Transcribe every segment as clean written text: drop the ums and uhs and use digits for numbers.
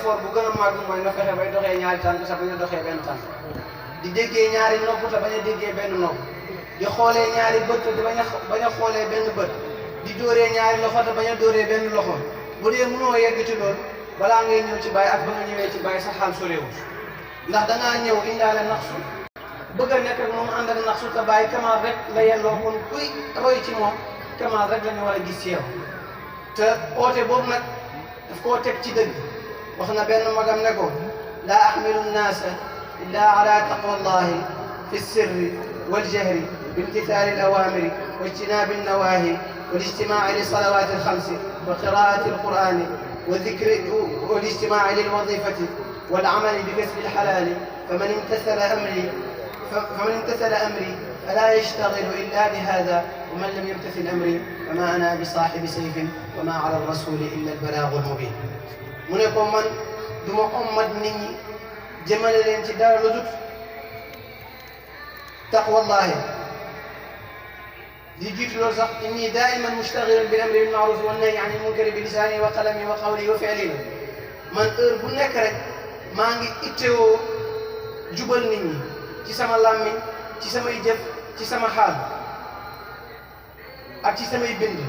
effort bu gën a màgg mooy nga fexe bay doxee ñaari tànk sax bañ a doxee benn tànk di déggee ñaari nopp te bañ a déggee benn nopp di xoolee ñaari bët te bañ a xoolee benn bët di dóoree ñaari loxo te bañ a dóoree benn loxo bu dee mënoo yegg ci loolu balaa ngay ñëw ci Baay ak ba nga ñëwee ci Baay sa xaal soreewul ndax dangaa ñëw indaale naqsu bëgg a nekk ak moom ànd ak naqsu te Baay kamaal rek la yelloo kon kuy roy ci moom kamaal rek la ñu war a gis ci yow te oote boobu nag daf koo teg ci dëgg wax na benn magam ne ko laa ahmilu nnaasa illa ala taqwallahi fi sirri waljahri bimtithali alawamiri wajtinabi alnawahi والاجتماع للصلوات الخمس وقراءة القرآن والذكر والاجتماع للوظيفة والعمل بكسب الحلال فمن امتثل أمري فلا يشتغل إلا بهذا ومن لم يمتثل أمري فما أنا بصاحب سيف وما على الرسول إلا البلاغ المبين mu ne ko man du ma ommat nit ñi jëmale leen ci dara lu dut taqwallahi li jiitu loolu sax inni daiman mushtaghilun bil amri bil ma'ruf wan nahyi anil munkari bi lisani wa qalami wa qawli wa fi'li man heure bu nekk rek maa ngi ittewoo jubal nit ñi ci sama làmmiñ ci samay jëf ci sama xaal ak ci samay bind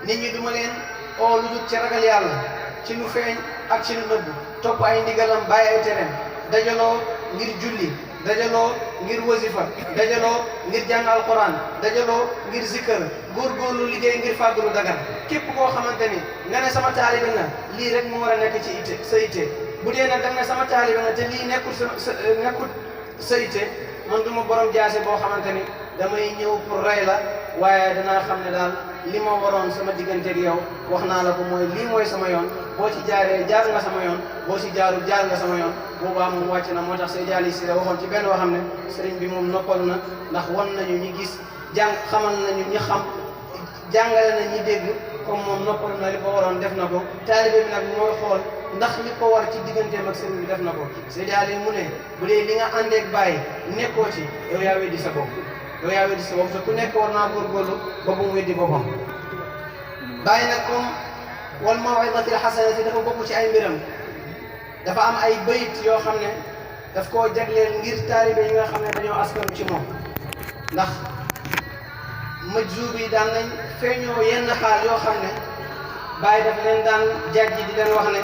nit ñi duma leen oo lu dut ci ragal yàlla ci lu feeñ ak ci lu nëbb topp ay ndigalam bàyyi ay tereem dajaloo ngir julli dajaloo ngir wasifa dajaloo ngir jàng alquran dajaloo ngir zikkër góorgóorlu liggéey ngir fàggulu dagan képp koo xamante ni nga ne sama taalibe nga lii rek mu war a nekk ci itte sa itte bu dee nag da nga ne sama taalibe nga te lii nekkul sa itte man du ma borom jaase boo xamante ni damay ñëw pour rey la waaye danaa xam ne daal li ma waroon sama digganteeg yow wax naa la ko mooy lii mooy sama yoon boo ci jaaree jaar nga sama yoon boo ci jaarul jaar nga sama yoon boobaa moom wàcc na moo tax Seydi Ali Cissé waxoon ci benn waxam ne sëriñ bi moom noppalu na ndax wan nañu ñi gis xamal nañu ñi xam jàngale na ñi dégg comme moom noppalu na li ko waroon def na ko taalibe bi nag mooy xool ndax li ko war ci digganteem ak sëriñ bi def na ko Seydi Ali mu ne bu dee li nga àndeeg bàyyi nekkoo ci yow yaa weddi sa bopp yow yaa weddi sa bopp te ku nekk war naa góorgóorlu ba bu mu weddi boppam bàyyi nag comme wal maw'izati al-hasanati dafa bokk ci ay mbiram dafa am ay bayit yoo xam ne daf koo jagleel ngir taalibe yi nga xam ne dañoo askanu ci moom ndax majzuub yi daan nañ feeñoo yenn xaal yoo xam ne bàyyi daf leen daan jàjji di leen wax ne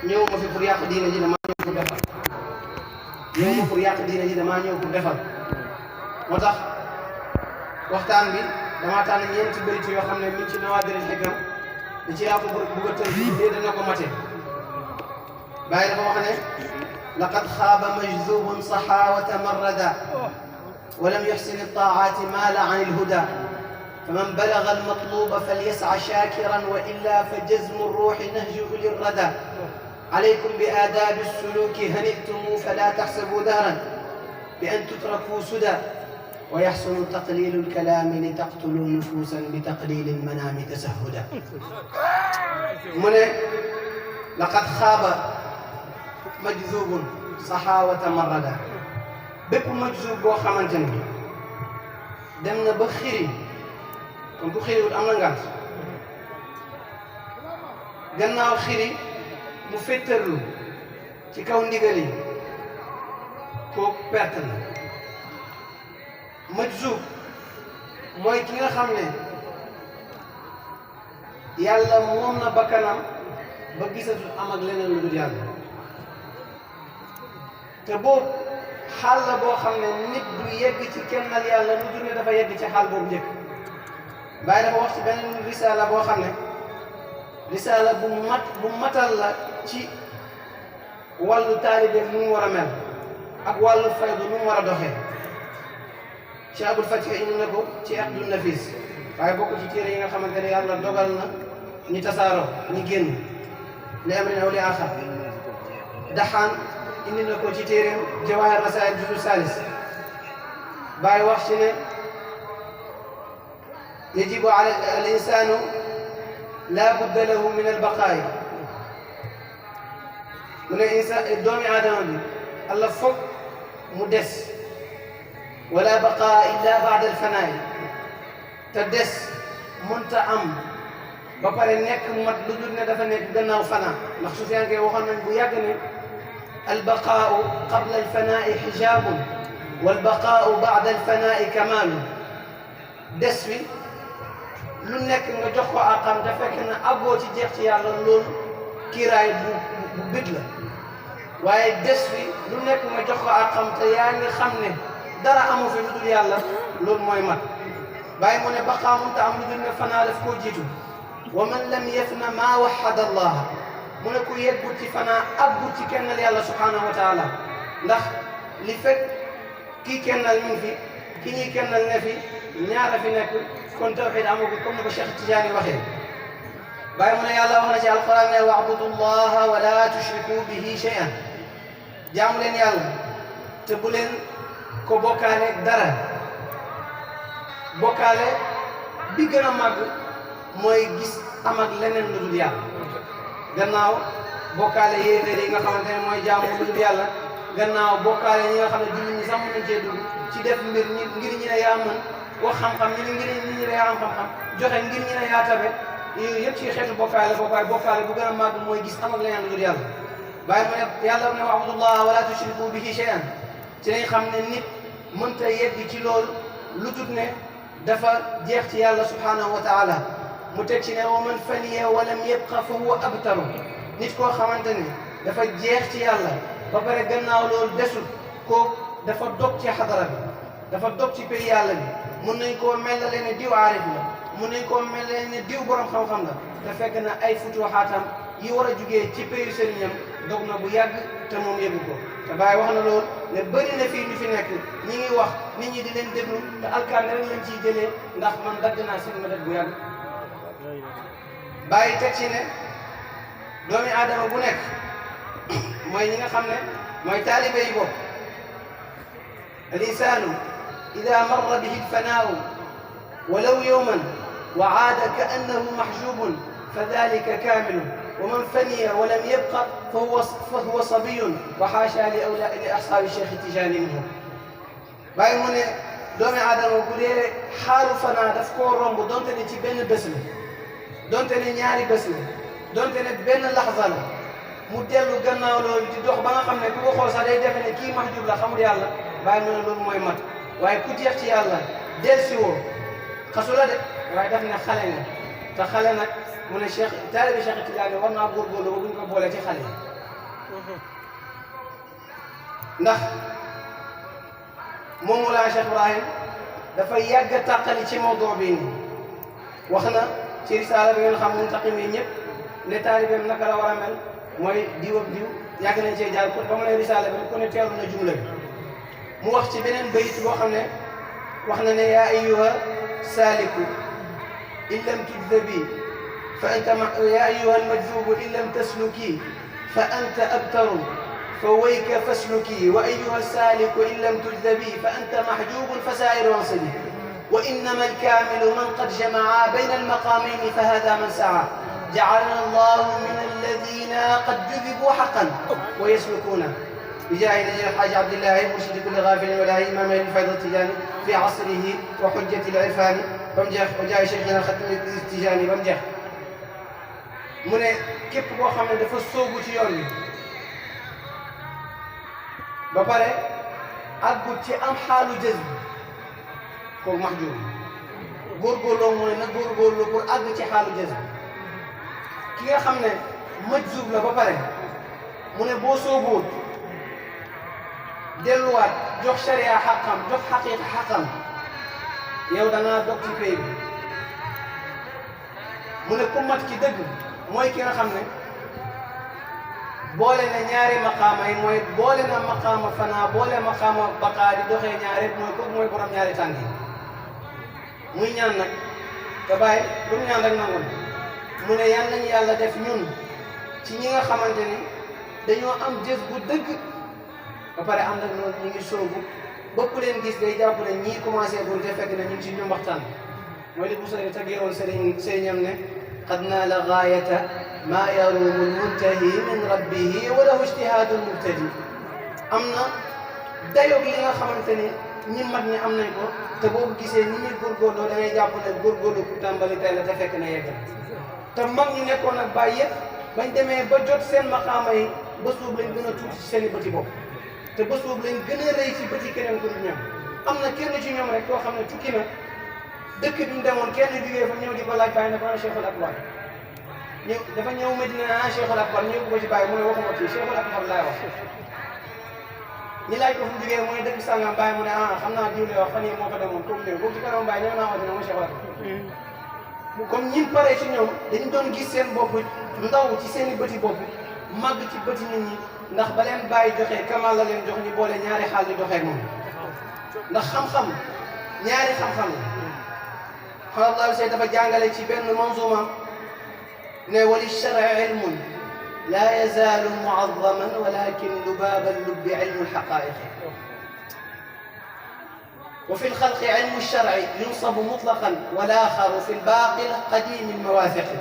ñëw ma fi pour yàq diine ji damaa ñëw pour defal ñëw ma pour yàq diine ji damaa ñëw pour defal moo tax waxtaan bi damaa tànn ñeenti bayit yoo xam ne mi ci nawaadiril hikam li ci laa ko bëgg a tënk lii dana ko mate bàyyi dafa wax ne laqad xaaba majzubun saxa wa tamarrada wa lam yuxsin altaati maala an ilhuda faman balaga almatluba falyasca shakiran wa illa fa jazmu alruuxi nahju lirrada alaykum bi aadaabi alsuluki hanitumu fala taxsabu dahran bi an tutrakuu suda ويحسن تقليل الكلام لتقتلوا نفوسا بتقليل المنام تسهدا من لقد خاب مجذوب صحا وتمردا bépp majzuub boo xamante ni dem na ba xiri kon bu xiriwut am na ngant gannaaw xiri mu féttarlu ci kaw ndigal yi kooku perte na majzuub mooy ki nga xam ne yàlla moom na bakkanam ba gisatul am ak leneen lu dul yàlla te boobu xaal la boo xam ne nit du yegg ci kennal yàlla lu dul ne dafa yegg ci xaal boobu njëkk Baay dafa wax ci beneen risaala boo xam ne risaala bu matal la ci wàllu taalibe nu mu war a mel ak wàllu faydu nu mu war a doxee Cheikh Abul Fath indi na ko ci Aqdun Nafis waaye bokk ci téere yi nga xamante ne yàlla dogal na ñi tasaaroo ñi génn li amrin aw li aaxar Daxaan indi na ko ci téereem Jawaahir Rasaa'il juzu salis Baay wax ci ne yajibu ala al insaanu laa budda lahu min al baqaa'i mu ne insaan doomi aadama bi Allah foog mu des wala baqaa illa baada alfanaa'i te des mënta am ba pare nekk mat lu dul ne dafa nekk gannaaw fanaa ndax Sufyaan kay waxoon nañ bu yàgg ne albaqaau qabla alfanaai xijaabun walbaqaau baada alfanaai kamaalu des fi lu nekk nga jox ko àqam te fekk na àggoo ci jeex ci yàlla loolu kiiraay bu bit la waaye des fi lu nekk nga jox ko àqam te yaa ngi xam ne dara amu fi lu dul yàlla loolu mooy mat bàyyi mu ne baqaa mënta am lu dul ne fanaa daf koo jiitu wa man lam yafna maa waxada allah mu ne ku yeggut ci fanaa aggut ci kennal yàlla subhanahu wa taala ndax li fekk kii kennal mi ngi fi ki ñuy kennal ne fi ñaara fi nekk kon tawxiid amagul comme ni ko Cheikh Tidiane waxee bàyyi mu ne yàlla wax na ci alquran ne wa'budu llaha wa la tushriku bihi shay'an jaamu leen yàlla te bu leen ko bokkaale dara bokkaale bi gën a màgg mooy gis am ak leneen lu dul yàlla gannaaw bokkaale yéeféer yi nga xamante ne mooy jaamu lu dul yàlla gannaaw bokkaale ñi nga xam ne jullit ñi sax mën nañ cee dugg ci def mbir ngir ñi ne yaa mën wax xam-xam ñi ne yaa am xam-xam joxe ngir ñi ne yaa tabe yooyu yëpp ci xeetu bokkaale bokkaale bu gën a màgg mooy gis am ak leneen lu dul yàlla bàyyi mu ne yàlla ne wa'budullaha wa la tushriku bihi shay'an ci lañ xam ne nit mënta yegg ci loolu lu tut ne dafa jeex ci yàlla subhanahu wa taala mu teg ci ne wa man faniya wa lam yabqa fa huwa abtaru nit koo xamante ne dafa jeex ci yàlla ba pare gannaaw loolu desul kooku dafa dog ci xadara bi dafa dog ci pays yàlla bi mun nañ koo mellale ne diw aarif la mun nañ koo mellale ne diw borom xam-xam la te fekk na ay futuxaatam yi war a jugee ci pays sëriñam dog na bu yàgg te moom yëgu ko te Baay wax na loolu ne bëri na fii ñu fi nekk ñi ngi wax nit ñi di leen déglu te alkaane rek lañ ciy jëlee ndax man dagg naa seen ma bu yàgg Baay teg ci ne doomi aadama bu nekk mooy ñi nga xam ne mooy taalibe yi bopp al-insaanu ida marra bihi al-fanaau walaw yawman wa aada ka annahu mahjubun fa dalika kaamilun wa man faniya wa lam yabqa fa huwa sabiyun wa xaasha li ashaabi Cheikh Tijaani minhum Baay mu ne doomi aadama bu dee xaalu fanaa daf koo romb donte ne ci benn bés la donte ne ñaari bés la donte ne benn laxza la mu dellu gannaaw loolu di dox ba nga xam ne ku ko xool sax day defe ne kii mahjub la xamul yàlla Baay mu ne loolu mooy mat waaye ku jeex ci yàlla del si woo xasu la de waaye daf ne xale nga te xale nag mu ne Cheikh taalibe Cheikh Tidiane war naa góorgóorlu ba buñ ko boole ci xale ndax moom Mawlana Cheikh Ibrahim dafa yàgg a tàqali ci mawduu bi nii wax na ci risaala bi ngeen xam muntaqim yi ñëpp ne taalibeem naka la war a mel mooy diw ak diw yàgg nañ cee jaar ba mu ne risaala bi ku ne teelu na jumla bi mu wax ci beneen bayit boo xam ne wax na ne yaa ayyuha saaliku in lam tudhabi fa anta yaa ayyuha almajzubu in lam tasluki fa anta abtaru fa wayka fasluki wa ayyuha saaliku in lam tudhabi fa anta mahjubun fa saa'iru ansabi wa innama alkaamilu man qad jama'a bayna almaqamayni fa hada man sa'a ja'alana allahu min alladhina qad judhibu haqqan wa yaslukuna بجاه نجل الحاج عبد الله مرشد كل غافل ولا إمام الفيض التجاني في عصره وحجة العرفان بمجح وجاه شيخنا الختم التجاني بمجح mu ne képp koo xam ne dafa sóobu ci yoon wi ba pare àggut ci am xaalu jazb kooku mahjub góorgóorloo mooy na góorgóorlu pour àgg ci xaalu jazb ki nga xam ne majzub la ba pare mu ne boo sóobuwut delluwaat jox sharia xaqam jox xaqiiqa xaqam yow da ngaa dog ci pay bi mu ne ku mat ci dëgg mooy ki nga xam ne boole na ñaari maqaama yi mooy boole na maqaama fanaa boole maqaama baqaa di doxee ñaari mooy kooku mooy borom ñaari tànk yi muy ñaan nag te bàyyi lu mu ñaan rek nangoon mu ne yan nañu yàlla def ñun ci ñi nga xamante ni dañoo am jës bu dëgg ba pare ànd ak loolu ñu ngi soobu bëpp leen gis day jàpp ne ñii commencé gun te fekk na ñu ngi ci ñu waxtaan mooy li bu sori taggeewoon sëriñam ne qad naala gaayata maa yarumu lmuntahi min rabbihi wa lahu ijtihaadu lmubtadi am na dayoog li nga xamante ni ñi mat ñi am nañ ko te boo ko gisee ni ñuy góorgóorloo da ngay jàpp ne góorgóorlu ku tàmbali tey la te fekk na yegg te mag ñu nekkoon ak bàyyi yëpp bañ demee ba jot seen maqaama yi bés boobu lañ gën a tuuti ci seen i bëti bopp te bés boobu lañ gën a rëy ci bëti keneen ku dul ñoom. am na kenn ci ñoom rek koo xam ne tukki na dëkk bi mu demoon kenn jugee fa ñëw di ko laaj bàyyi ne ko ana Cheikhul Akbar ñëw dafa ñëw Medina ana Cheikhul Akbar ñëw ko ci bàyyi mu ne waxuma kii Cheikhul Akbar laay wax. ñi laaj ko fu mu jugee mu ne dëkk sàngam bàyyi mu ne xam naa diw wax fan yii moo fa demoon comme ñëw boobu ci kanam bàyyi ñëw naa wax dina ma Cheikhul Akbar. comme ñi paree ci ñoom dañu doon gis seen bopp ndaw ci seen i bëti bopp màgg ci bëti nit ñi ndax ba leen bàyyi joxee kamal la leen jox ñu boole ñaari xaal di doxee moom ndax xam-xam ñaari xam-xam la. xanaa say dafa jàngale ci benn manzuma ne wali shar'i ilmun laa yazaalu mu'azzaman walakin lubaaba lubbi ilmu lxaqaa'iq wa fi lxalqi ilmu shar'i yunsabu mutlaqan wal aaxaru fi lbaaqi lqadiimi lmawaafiqi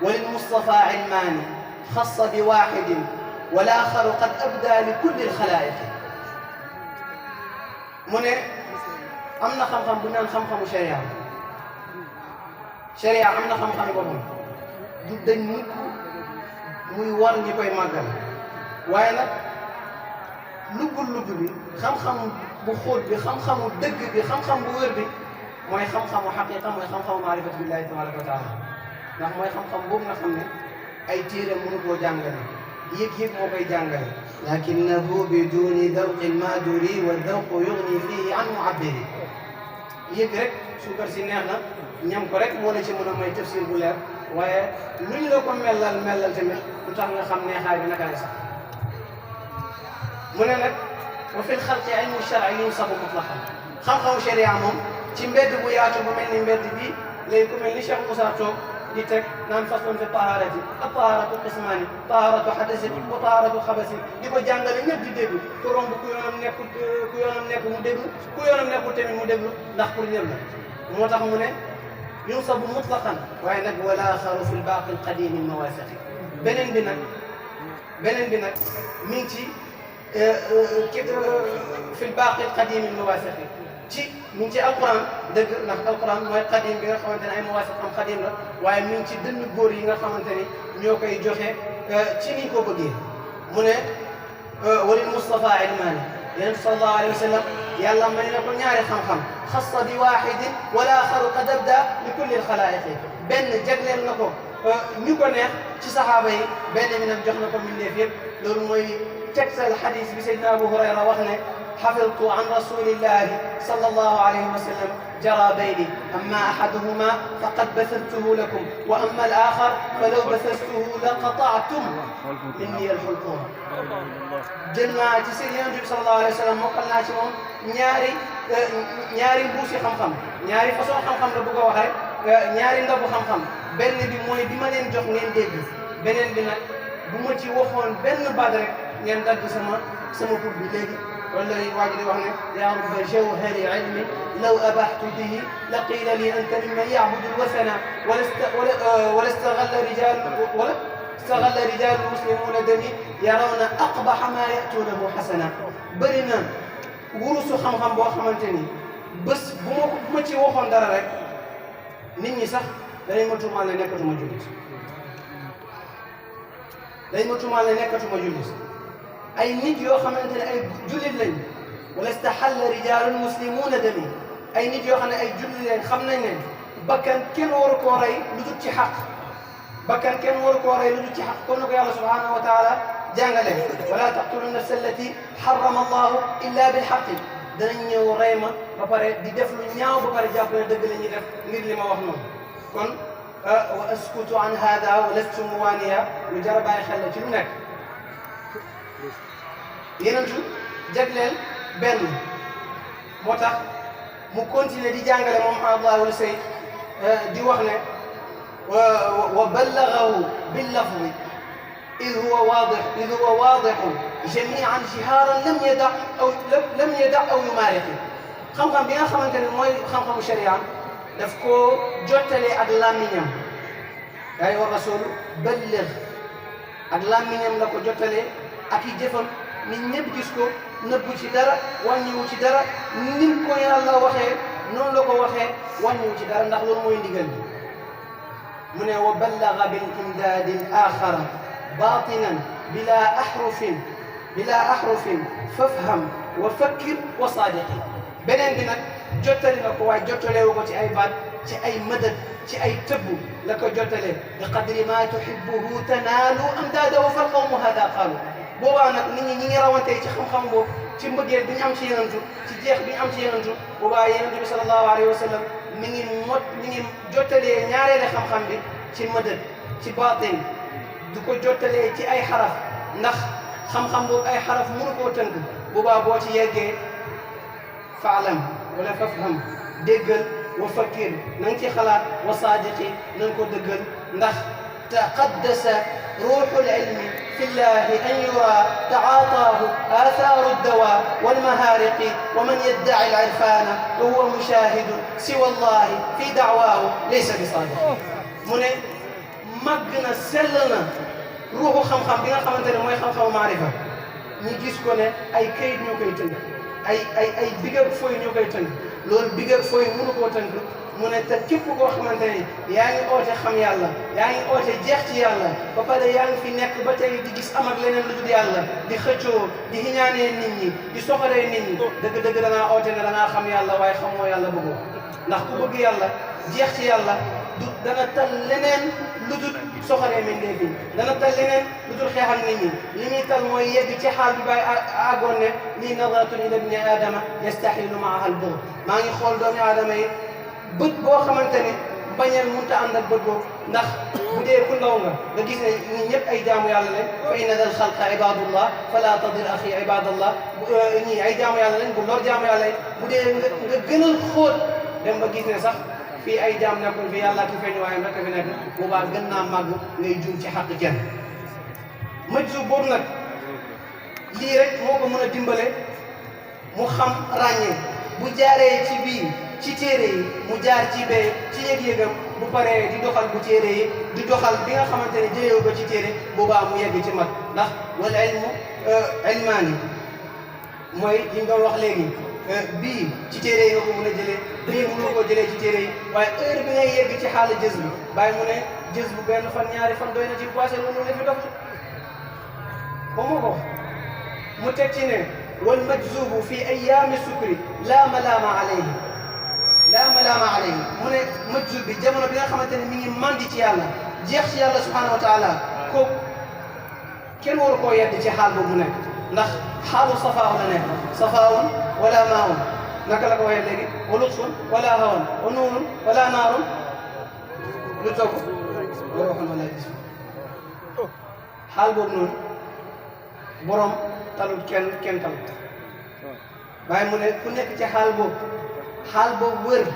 wa lilmustafaa ilmaani xassa bi waaxidin wal aaxaru qad abdaa li kulli lxalaa'iq mu ne am na xam-xam bu ñu naan xam-xamu sharia sharia am na xam-xam boppam du dañ mukk muy war ñi koy màggal waaye nag lugg bi xam-xam bu xóot bi xam-xamu dëgg bi xam-xam bu wér bi mooy xam-xamu xaqiqa mooy xam-xamu maarifatu billahi tabaraka wa taala ndax mooy xam-xam boobu nga xam ne ay téere mënu koo jàngale yëg-yëg moo koy jàngale lakinnahu biduni dawqi lmaaduri wa dawqu yugni fihi an muabbiri yëg rek suukar si neex na ñam ko rek moo la ci mën a may tafsir bu leer waaye luñ la ko mellal tamit lu tax nga xam neexaay bi naka la sax mu ne nag wa fil xalqi ilmu shar'i yunsabu mutlaqan xam-xamu sharia moom ci mbedd bu yaatu bu mel ni mbedd bii léegi ku mel ni Cheikh Moussa toog di teg naan faslun fi taharati at-taharatu qismaani taharatu hadasin wa taharatu xabasin di ko jàngale ñëpp di déglu ku romb ku yoonam nekkul mu déglu ku yoonam nekkul tamit mu déglu ndax pour ñëpp la moo tax mu ne yunsabu mutlaqan waaye nag wal aaxaru fi l-baaqi l-qadiimi l-mawaasiqi beneen bi nag mi ngi ci fi l-baaqi l-qadiimi l-mawaasiqi mi ngi ci alquran dëgg ndax alquran mooy qadim bi nga xamante ne ay mawaasiq am qadim la waaye mi ngi ci dënn góor yi nga xamante ni ñoo koy joxe ci niñ ko bëggee mu ne walil Mustafa ilmaani yonent bi sallallahu alayhi wa sallam yàlla may na ko ñaari xam-xam xassa bi waaxidin wal aaxaru qad abdaa li kulli l-xalaa'iqi benn jagleel na ko ñu ko neex ci saxaaba yi benn mi nag jox na ko mbindeef yëpp loolu mooy tegtal xadis bi Seydina Abu Hurayra wax ne حفظت عن رسول الله صلى الله عليه وسلم جرابين أما أحدهما فقد بثثته لكم وأما الآخر فلو بثثته لقطعتم مني الحلقوم jël naa ci seen Yonent bi sallallahu alayhi wa sallam mokkal naa ci moom ñaari mbuusi xam-xam ñaari façon xam-xam la bëgg a wax rek ñaari ndabu xam-xam benn bi mooy bi ma leen jox ngeen dégg beneen bi nag bu ma ci waxoon benn baat rek ngeen dagg sama put bi léegi wala waa ji di wax ne yaa rubba jawhari ilmi law abaxtu bihi la qiila li anta mimman yacbudu lwasana wala staxalla rijaalu muslimuuna dami yarawna aqbaxa maa yatuunahu xasana bëri na wurusu xam-xam boo xamante ni bés bu ma ci waxoon dara rek nit ñi sax danañ ma tuumaal ne nekkatuma jullit ay nit yoo xamante ne ay jullit lañ wala staxalla rijaalun muslimuuna dami ay nit yoo xam ne ay jullit lañ xam nañ ne bakkan kenn waru koo rey lu dul ci xaq kon na ko yàlla subhanahu wa taala jàngale wala taqtulu nafsa allati harrama allahu illa bilxaqi danañ ñëw rey ma ba pare di def lu ñaaw ba pare jàpp ne dëgg la ñuy def ngir li ma wax noonu kon wa askutu an hada wa lastu muwaaniya lu jar a bàyyi xel la ci lu nekk yenentu jagleel benn moo tax mu continuer di jàngale moom Abdul Sayd di wax ne wa ballagahu billafzi id huwa waadixu jamian jihaaran lam yada aw yumaariqi xam-xam bi nga xamante ne mooy xam-xamu sharia daf koo jottalee ak làmmiñam yaa ayyuha rasul balligh ak làmmiñam la ko jottalee ak i jëfam nit ñëpp gis ko nëbbu ci dara wàññiwu ci dara nim ko yàlla waxee noonu la ko waxee wàññiwu ci dara ndax loolu mooy ndigal bi mu ne wa ballaga bil imdaadi al axara baatinan bila ahrufin fafham wa fakkir wa saadiqi. beneen bi nag jottali na ko waaye jottalewu ko ci ay baat ci ay mëdët ci ay tëbb la ko jottalee bi qadri ma tuhibbuhu tanaalu amdaadahu fal qawmu hada qaalu. boobaa nag nit ñi ñi ngi rawantee ci xam-xam boobu ci mbëggeel bi ñu am ci yenantu ci jeex bi ñu am ci yenantu boobaa yenantu bi sallallahu alayhi wa sallam mi ngi jottalee ñaareele xam-xam bi ci mëdët ci baatin du ko jottalee ci ay xaraf ndax xam-xam boobu ay xaraf mënu koo tënk. boobaa boo ci yeggee faalam wala fafham déggal wa fakkir na nga ci xalaat wa saadiqi na nga ko dëggal ndax taqaddasa ruuxul ilmi fi llahi an yura taataahu athaaru ddawa walmahaariqi wa man yaddaci alirfaana wa huwa mushahidun siwa allahi fi dacwaahu laysa bi saadiq. mu ne màgg na sell na ruuxu xam-xam bi nga xamante ne mooy xam-xamu maarifa ñu gis ko ne ay kayit ñoo koy tënk ay big ak fooy ñoo koy tënk loolu big ak fooy mënu koo tënk. mu ne te képp koo xamante ne yaa ngi oote xam yàlla yaa ngi oote jeex ci yàlla ba pare yaa ngi fi nekk ba tey di gis am ak leneen lu dul yàlla di xëccoo di xiñaanee nit ñi di soxoree nit ñi dëgg-dëgg da ngaa oote ne da ngaa xam yàlla waaye xamoo yàlla bëggoo ndax ku bëgg yàlla jeex ci yàlla du dana tal leneen lu dul soxoree mbindeef yi dana tal leneen lu dul xeex ak nit ñi li muy tal mooy yegg ci xaal bi bàyyi àggoon ne lii nadratun ila ibni aadama yastaxilu maaha al bughd maa ngi xool doomu aadama yi bët boo xamante ne bañeel mënut a ànd ak bët boobu ndax bu dee ku ndaw nga gis ne ñi ñëpp ay jaamu yàlla lañ fa inna dal xalqa ibadullah fala tadir axi ibadallah ñii ay jaamu yàlla lañ bu lor jaamu yàlla lañ bu dee nga gënal xóot dem ba gis ne sax fii ay jaam nekkul fi yàlla ki feeñu waayam rek fi nekk boobaa gën naa màgg ngay juum ci xaq kenn. majzu boobu nag lii rek moo ko mën a dimbale mu xam ràññee bu jaaree ci biir ci téere yi mu jaar ci bee ci yëg-yëgam bu paree di doxal bu téere yi di doxal bi nga xamante ne jëlewu ko ci téere boobaa mu yegg ci mat ndax wala ilmu ilmaani mooy li nga wax léegi bii ci téere yi nga ko mën a jëlee bii mënoo koo jëlee ci téere yi waaye heure bi ngay yegg ci xaala jës bi bàyyi mu ne jës bu benn fan ñaari fan doy na ci passé loolu la fi dox ba moo ko mu teg ci ne wal majzubu fi ayaami sukri laa malaama alayhi laa malaama alayhi mu ne majzub bi jamono bi nga xamante ne mi ngi mandi ci yàlla jeex ci yàlla subhanahu wa taala kooku kenn waru koo yedd ci xaal boobu mu nekk ndax xaalu safaaw la nekk safaawun wala maawun naka la ko waxee léegi wa lutfun wala hawan wa nuurun wala naarun lu toog wa ruuxun wala jism xaal boobu noonu borom talut kenn talut waaye mu ne ku nekk ci xaal boobu wër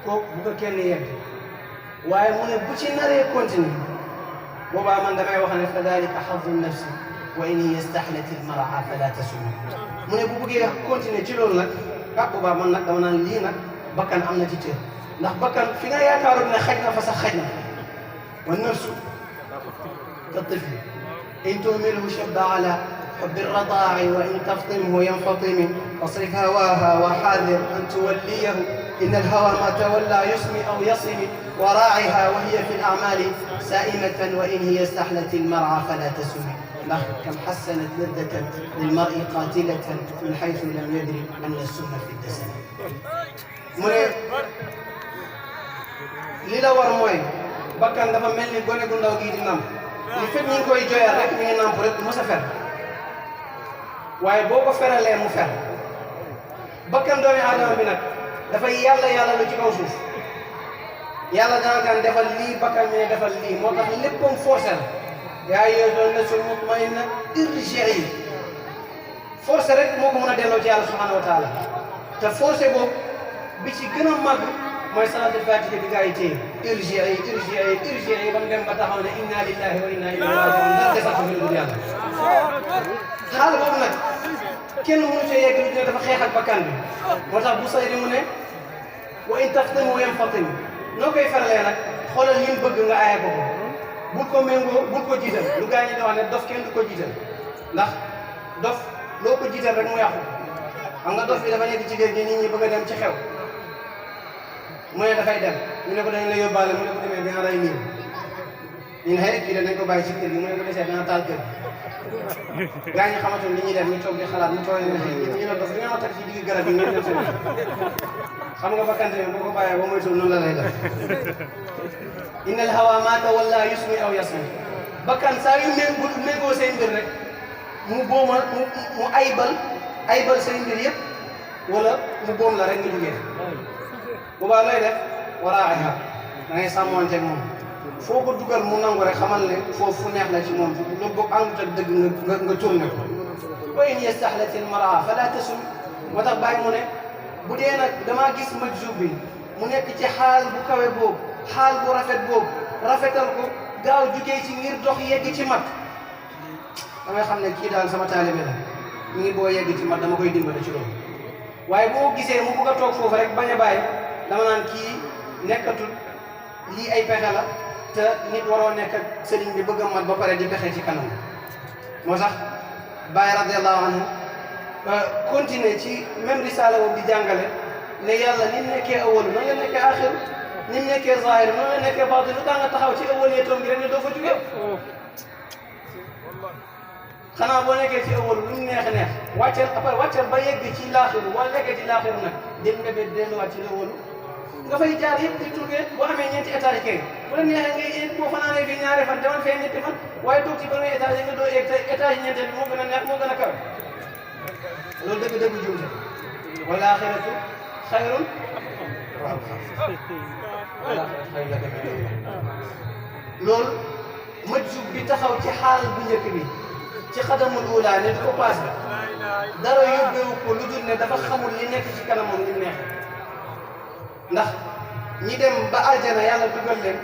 kooku bu ko kenn yedd waaye mu ne bu ci naree continuer boobaa man damay wax ne fa dalika xazu nafsi wa in hiya istahlat al mar'a fala tasum mu ne bu bëggee continuer ci loolu nag ah boobaa man nag dama naan lii nag bakkan am na ci cër ndax bakkan fi nga yaakaaroon ne xaj na fa sax xaj na wa nafsu ka tifli in tuhmilhu shabba ala حب الرضاع وإن تفطمه ينفطم فاصرف هواها وحاذر أن توليه إن الهوى ما تولى يسمي أو يصم وراعها وهي في الأعمال سائمة وإن هي استحلت المرعى فلا تسم كم حسنت لذة للمرء قاتلة من حيث لم يدري أن السم في الدسم mu ne li la war mooy bakkan dafa mel ni gone gu ndaw gii di namp li fekk ñu ngi koy joyal rek mi ngi namp rek du mës a fer waaye boo ko feralee mu fer bakkan doomi aadama bi nag dafay yàlla lu ci kaw suuf yàlla dana kan defal lii bakkan mi ne defal lii moo tax léppam forcé la yaa ayyuhan nafsul mutmainna irji'i forcé rek moo ko mën a delloo ci yàlla subhanahu wa taala te forcé boobu bi ci gën a màgg mooy salaatul faatiha bi gaa yi téye irji'i ba mu dem ba taxaw ne inna lillahi wa inna ilayhi raji'un dara desatu fi lu dul yàlla xaal boobu nag kenn mënu see yegg lu ne dafa xeex ak bakkan bi moo tax bu sayri mu ne wa in taftimu yanfatimu noo koy faralee nag xoolal li mu bëgg nga aaye ko bul ko méngoo bul ko jiital lu gaa ñi di wax ne dof kenn du ko jiital ndax dof loo ko jiital rek mu yàqu xam nga dof bi dafa nekk ci géej gi nit ñi bëgg a dem ci xew mu ne dafay dem ñu ne ko dañ la yóbbaale mu ne ko demee dina rey nii ñu ne xëy kii dañ ko bàyyi ci kër gi mu ne ko desee dana taal kër gaa ñi xamatoon li ñuy def ñu toog di xalaat mu tooy ne ñu ne dof li nga ma teg ci digg garab yi ngeen dem seen xam nga bakkante ne boo ko bàyyee ba moytuwul noonu la lay def innal hawa ma tawalla yusmi aw yasmi bakkan saa yu méngoo seen mbir rek mu booma mu aybal seen mbir yëpp wala mu boom la rek nga jógee boobaa looy def waraaxa da ngay sàmmoonte moom foo ko dugal mu nangu rek xamal ne foofu fu neex la ci moom lu bokk àndut ak dëgg nga tourné ko wa in yastahlatil mar'a fala tasum moo tax bàyyi mu ne bu dee nag damaa gis majzub bi mu nekk ci xaal bu kawe boobu xaal bu rafet boobu rafetal ko gaaw jugee ci ngir dox yegg ci mat damay xam ne kii daal sama taalibe la mu ngi boo yegg ci mat dama koy dimbale ci loolu waaye boo gisee mu bugg a toog foofu rek bañ a bàyyi dama naan kii nekkatul lii ay pexe la te nit waroo nekk ak sëriñ bi bëgg a mat ba pare di pexe ci kanam moo tax Baye radiallahu anhu continuer ci même risaala boobu di jàngale ne yàlla ni mu nekkee awalu noonu la nekkee axiru ni mu nekkee zahir noonu la nekkee baatin lu tax nga taxaw ci awal toom bi rek ne doo fa jógee xanaa boo nekkee ci awalu lu mu neex wàcceel ba yegg ci laaxiru wala nekkee ci laaxiru nag dem nga ba delluwaat ci awalu nga fay jaar yëpp di tourné boo amee ñeenti étage kay bu la neexee ngay yéeg boo fanaanee fii ñaari fan demal fee ñetti fan waaye toog ci premier étage nga doo yegg te étage ñeenteel bi moo gën a neex moo gën a kawe loolu dëgg-dëgg jumte wala axiratu xayrun waaw loolu majzub bi taxaw ci xaal bu njëkk bi ci xadamul ula ne du ko passé dara yóbbeewu ko lu dul ne dafa xamul li nekk ci kanamam li neexee ndax ñi dem ba aljana yàlla dugal leen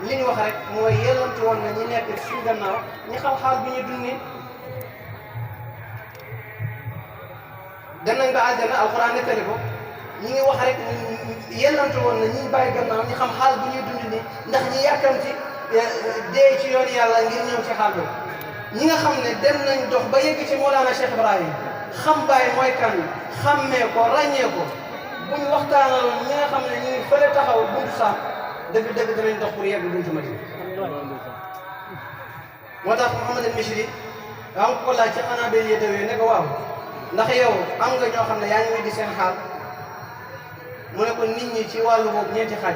li ñu wax rek mooy yellantu woon na ñi nekk suñu gannaaw ñi xam xaal bi ñu dundee dem nañ ba aljana alxuraan nettali ko ñi ngi wax rek yellantu woon na ñi bàyyi gannaaw ñi xam xaal bi ñuy dund nii ndax ñi yàkkamti dee ci yoon yàlla ngir ñëw ci xaal boobu ñi nga xam ne dem nañ dox ba yegg ci Mawlana Cheikh Ibrahim xam Baay mooy kan xammee ko ràññee ko buñ waxtaanaloon ñi nga xam ne ñu ngi fële taxaw buntu sax dëgg-dëgg danañ dox pour yegg buntu Madina moo tax Mouhamad al Mishri daa ko laaj ci xanaa benn yétawee ne ko waaw ndax yow am nga ñoo xam ne yaa ngi weddi seen xaal mu ne ko nit ñi ci wàllu boobu ñeenti xaaj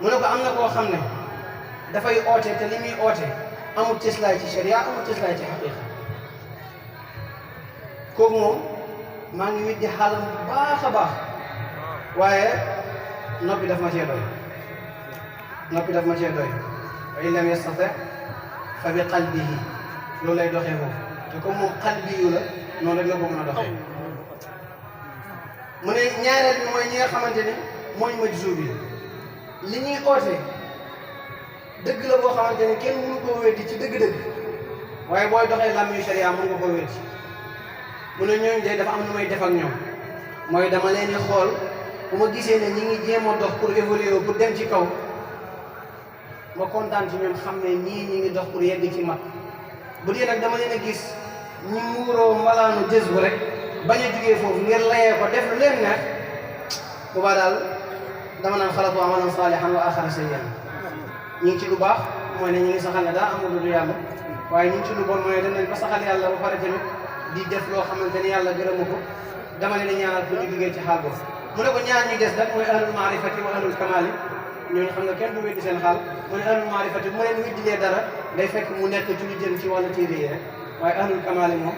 mu ne ko am na koo xam ne dafay oote te li muy oote amul cëslaay ci sharia amul cëslaay ci xaqiqa kooku moom maa ngi weddi xaalam bu baax a baax waaye noppi daf ma cee doy wa in lam yastati fa bi qalbihi loolu lay doxee foofu te comme moom qalbi yu la noonu rek la ko mën a doxee mu ne ñaareel bi mooy ñi nga xamante ni mooy majzuub yi li ñuy oote dëgg la boo xamante ni kenn mënu koo weddi ci dëgg-dëgg waaye booy doxee làmmiñu sharia mën nga koo weddi mu ne ñooñu de dafa am nu may def ak ñoom mooy dama leen di xool bu ma gisee ne ñi ngi jéem a dox pour évoluer pour dem ci kaw ma kontaan ci ñoom xam ne ñii ñi ngi dox pour yegg ci mat bu dee nag dama leen a gis ñi muuroo malaanu jës bu rek bañ a jugee foofu ngir layee ko def lu leen neex boobaa daal dama naan xalatu amalan saalihan wa axara sayyi'an ñu ngi ci lu baax mooy ne ñu ngi saxal ne daa amul lu yàlla waaye ñu ngi ci lu bon mooy dem nañ ba saxal yàlla ba pare tamit di def loo xamante ni yàlla gërëmu ko dama leen di ñaanal pour ñu jugee ci xaal boobu mu ne ko ñaar ñi des nag mooy ahlul maarifati wa ahlul kamaali ñooñu xam nga kenn du weddi seen xaal mu ne ahlul maarifati bu ma leen weddilee dara day fekk mu nekk ci lu jëm ci wàllu téere yi rek waaye ahlul kamaali moom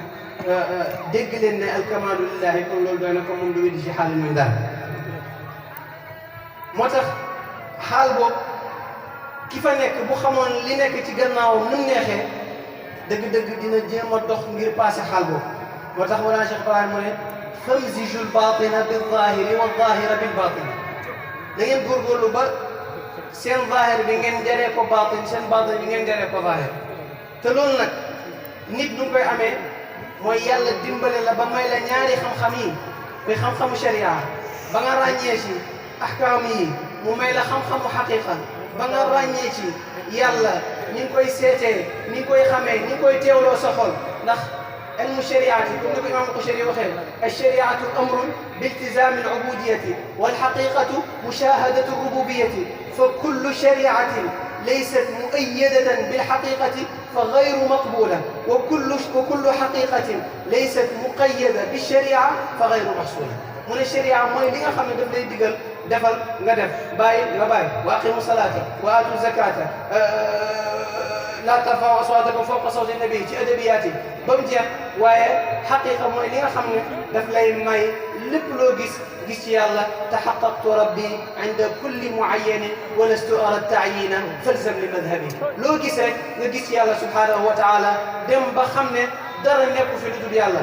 dégg leen ne alkamaalu lillahi kon loolu doy na ko moom du weddi ci xaal muy dara moo tax xaal boobu ki fa nekk bu xamoon li nekk ci gannaawam nu mu neexee dëgg-dëgg dina jéem a dox ngir passé xaal boobu moo tax Mawlana Cheikh Ibrahim mu ne famziju lbatina bilzahiri wa zahira bilbatina da ngeen góorgóorlu ba seen zahir bi ngeen jaree ko batin seen batin bi ngeen jaree ko zahir te loolu nag nit du koy amee mooy yàlla dimbale la ba may la ñaari xam-xam yi muy xam-xamu sharia ba nga ràññee ci ahkaam yi mu may la xam-xamu xaqiqa ba nga ràññee ci yàlla ni ngi koy seetee ni ngi koy xamee ni ngi koy teewloo sa xol ndax علم الشريعة كل إمام القشيري وخير الشريعة أمر بالتزام العبودية والحقيقة مشاهدة الربوبية فكل شريعة ليست مؤيدة بالحقيقة فغير مقبولة وكل حقيقة ليست مقيدة بالشريعة فغير محصولة من الشريعة mooy li nga xam ne daf lay digal defal nga def bàyyi nga bàyyi wa aqimu salaata wa aatu zakata laa tarfa'u aswaatakum fawqa sawti nabi ci adabiyaat yi ba mu jeex waaye xaqiqa mooy li nga xam ne daf lay may lépp loo gis ci yàlla taxaqaqtu rabbi inda kulli muayyanin wa lastu ara taayina falzam li madhabi loo gis rek nga gis ci yàlla subhanahu wa taala dem ba xam ne dara nekku fi lu dul yàlla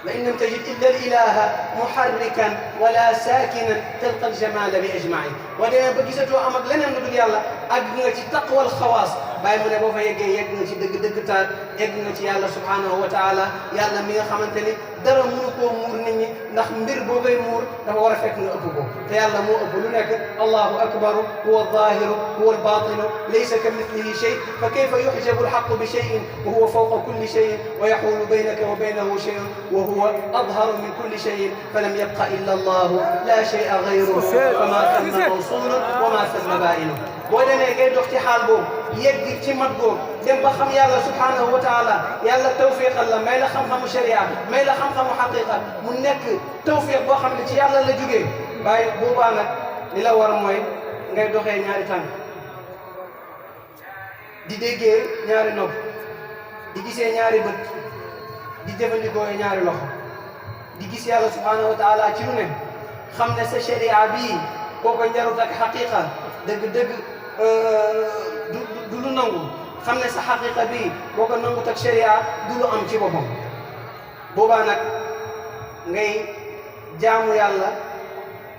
وإن لم تجد إلا الإله محركا ولا ساكنا تلقى الجمال بأجمعه ودنا بجسدو أمك لنا ندول يالله أجنة تقوى الخواص باي من أبو فيجي يجنة دق تار يجنة يالله سبحانه وتعالى يالله مين خمنتني dara mënu koo muur nit ñi ndax mbir boo koy muur dafa war a fekk nga ëpp ko te yàlla moo ëpp lu nekk allahu akbaru huwa alzahiru huwa albatinu laysa ka mithlihi shay fa kayfa yuhjabu alhaqu bi shayin wa huwa fawqa kulli shayin wa yaxulu baynaka wa baynahu shayun wa huwa adharu min kulli shayin falam yabqa illa allahu la shay'a ghayruhu fama thamma mawsulun wa ma thamma bainu boo demee ngay dox ci xaal boobu yegg ci mat boobu dem ba xam yàlla subhanahu wa taala yàlla tawfiqal la may la xam-xamu sharia may la xam-xamu xaqiqa mu nekk tawfiq boo xam ne ci yàlla la jógee waaye boobaa nag li la war mooy ngay doxee ñaari tànk di déggee ñaari nopp di gisee ñaari bët di jëfandikoo ñaari loxo di gis yàlla subhanahu wa taala ci lu ne xam ne sa sharia bii boo ko njarut ak xaqiqa dëgg-dëgg du lu nangu xam ne sa xaqiqa bii boo ko nangut ak sharia du lu am ci boppam boobaa nag ngay jaamu yàlla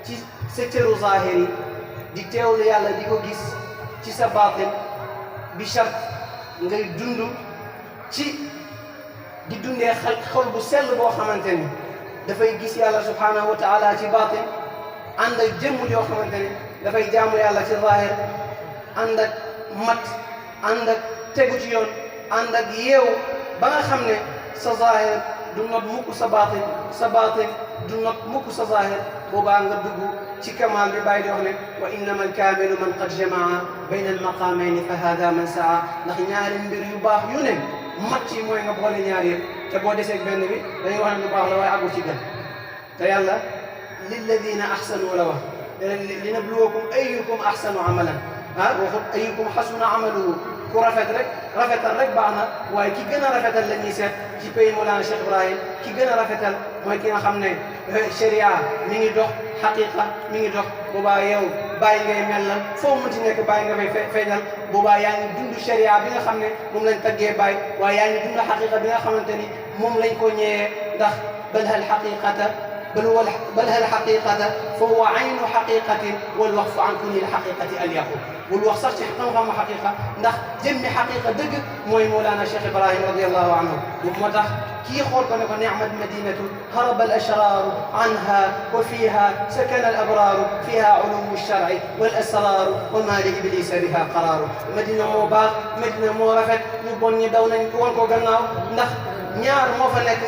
ci sa cëru zahir yi di teewlu yàlla di ko gis ci sa baatin bi chart ngay dund ci di dundee xol bu sell boo xamante ni dafay gis yàlla subhanahu wa taala ci baatin ànd ak jëmm joo xamante ni dafay jaamu yàlla ci zahir ànd ak mat ànd ak tegu ci yoon ànd ak yeew ba nga xam ne sa zahir du not mukk sa baatin du not mukk sa zahir boobaa nga dugg ci kamaal bi bàyyi di wax ne wa innama alkaamilu man qad jamaa bayna almaqamayni fa hada man saa ndax ñaari mbir yu baax yu ne mat ci mooy nga boole ñaar yëpp te boo desee benn bi dañuy wax ne lu baax la waaye àggu ci gën te yàlla lilladina ahsanu la wax linabluwakum ayyukum ahsanu amalan waxut ayyukum xasuna amaluhu ku rafetal rek baax na waaye ki gën a rafetal la ñuy seet ci pays Mawlana Cheikh Ibrahim ki gën a rafetal mooy ki nga xam ne sharia mi ngi dox xaqiqa mi ngi dox boobaa yow bàyyi ngay mel lan foo mënti nekk bàyyi nga fay feeñal boobaa yaa ngi dund sharia bi nga xam ne moom lañ taggee bàyyi waaye yaa ngi dund xaqiqa bi nga xamante ni moom lañ ko ñëwee ndax bal hal xaqiqata بل هل حقيقة فهو عين حقيقة والوقف عن كل الحقيقة أليق والوقف صح xam-xamu حقيقة ndax jëmmi حقيقة dëgg mooy مولانا شيخ إبراهيم رضي الله عنه moo tax kii xool ko ne ko نعم المدينة هرب الأشرار عنها وفيها سكن الأبرار فيها علوم الشرع والأسرار وما لإبليس بها قرار Madina moo baax Madina moo rafet ñu bon ñi daw nañ ko woon ko gannaaw ndax ñaar moo fa nekk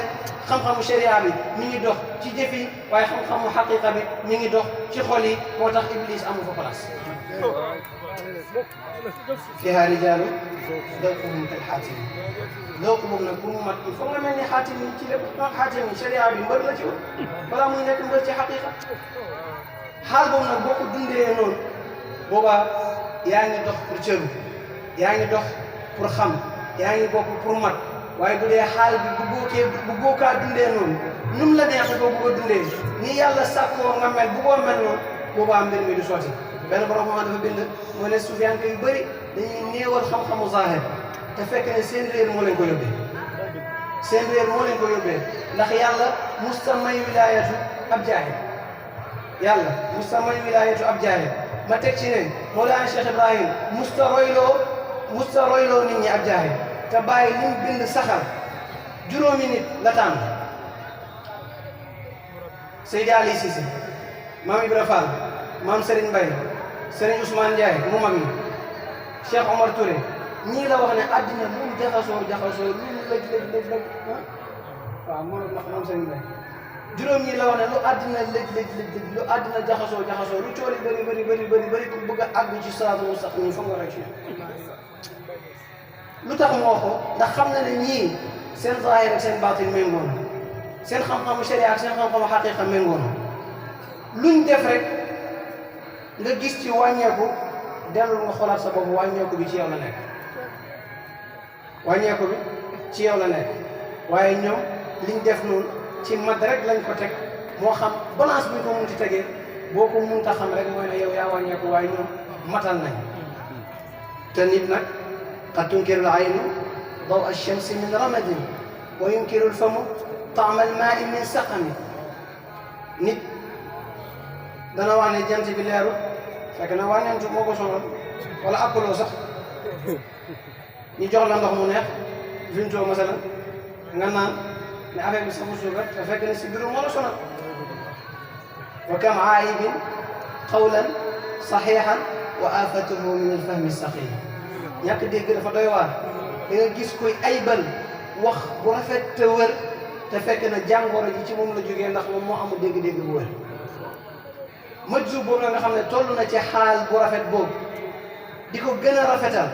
xam-xamu sharia bi mi ngi dox ci jëf yi waaye xam-xamu xaqiqa bi mi ngi dox ci xol yi moo tax Iblis amu fa place fiha rijaalu dawquhum kal xaatim loo ko boobu nag pour mu mat il faut nga mel ni xaatim yi ci lépp ndax xaatim yi sharia bi mbër la ci woon balaa muy nekk mbër ci xaqiqa xaal boobu nag boo ko dundee noonu boobaa yaa ngi dox pour cëru yaa ngi dox pour xam yaa ngi bokk pour mat waaye bu dee xaal bi bu bookaa dundee noonu num la neexee ko bëgg a dundee ni yàlla sàkkoo nga mel bu ko mel noonu boobaa mbir mi du sotti benn borom xam dafa bind mu ne sufiyanke yu bëri dañuy néewal xam-xamu zaahir te fekk ne seen réer moo leen ko yóbbee seen réer moo leen ko yóbbee ndax yàlla musta may wilaayatu ab jaahil yàlla musta may wilaayatu ab jaahil ma teg ci ne Mawlana Cheikh Ibrahim musta royloo nit ñi ab jaahil te bàyyi li mu bind saxal juróomi nit la tànn Seydi Ali Cissé Maam Ibra Fall Maam Serigne Mbaye Serigne Ousmane Ndiaye mu mag mi Cheikh Omar Touré ñii la wax ne àddina lu mu jaxasoo lu mu lëj waaw moom seen mbay juróom ñii la wax ne lu àddina lëj lu àddina jaxasoo lu cooli bëri ku bëgg a àgg ci siraatal mustaqiim foog nga rek ci lu tax moo ko ndax xam na ne ñii seen zaahir ak seen baatin méngoo na seen xam-xamu sharia ak seen xam-xamu xaqiiqa méngoo na luñ def rek nga gis ci wàññeeku dellu nga xoolaat sa bopp wàññeeku bi ci yow la nekk waaye ñoom liñ def noonu ci mat rek lañ ko teg moo xam balance bi ñu ko munti tegee boo ko munta xam rek mooy ne yow yaa wàññeeku waaye ñoom matal nañ te nit nag qad tunkiru al-aynu daw ash-shamsi min ramadin wa yunkiru al-famu ta'ma al-maa'i min saqami nit dana wax ne jant bi leeru fekk na wànnentu moo ko sonal wala appaloo sax ñu jox la ndox mu neex vimtoo masalan nga naan ne affaire bi saxu suukar te fekk ne si biiru moo la sonal wa kam aayibin qawlan saxiixan wa afatuhu min alfahmi saxiix ñàkk dégg dafa doy waar da nga gis koy aybal wax bu rafet te wër te fekk na jàngoro ji ci moom la jógee ndax moom moo amul dégg-dégg bu wër majzu boobu nga xam ne toll na ci xaal bu rafet boobu di ko gën a rafetal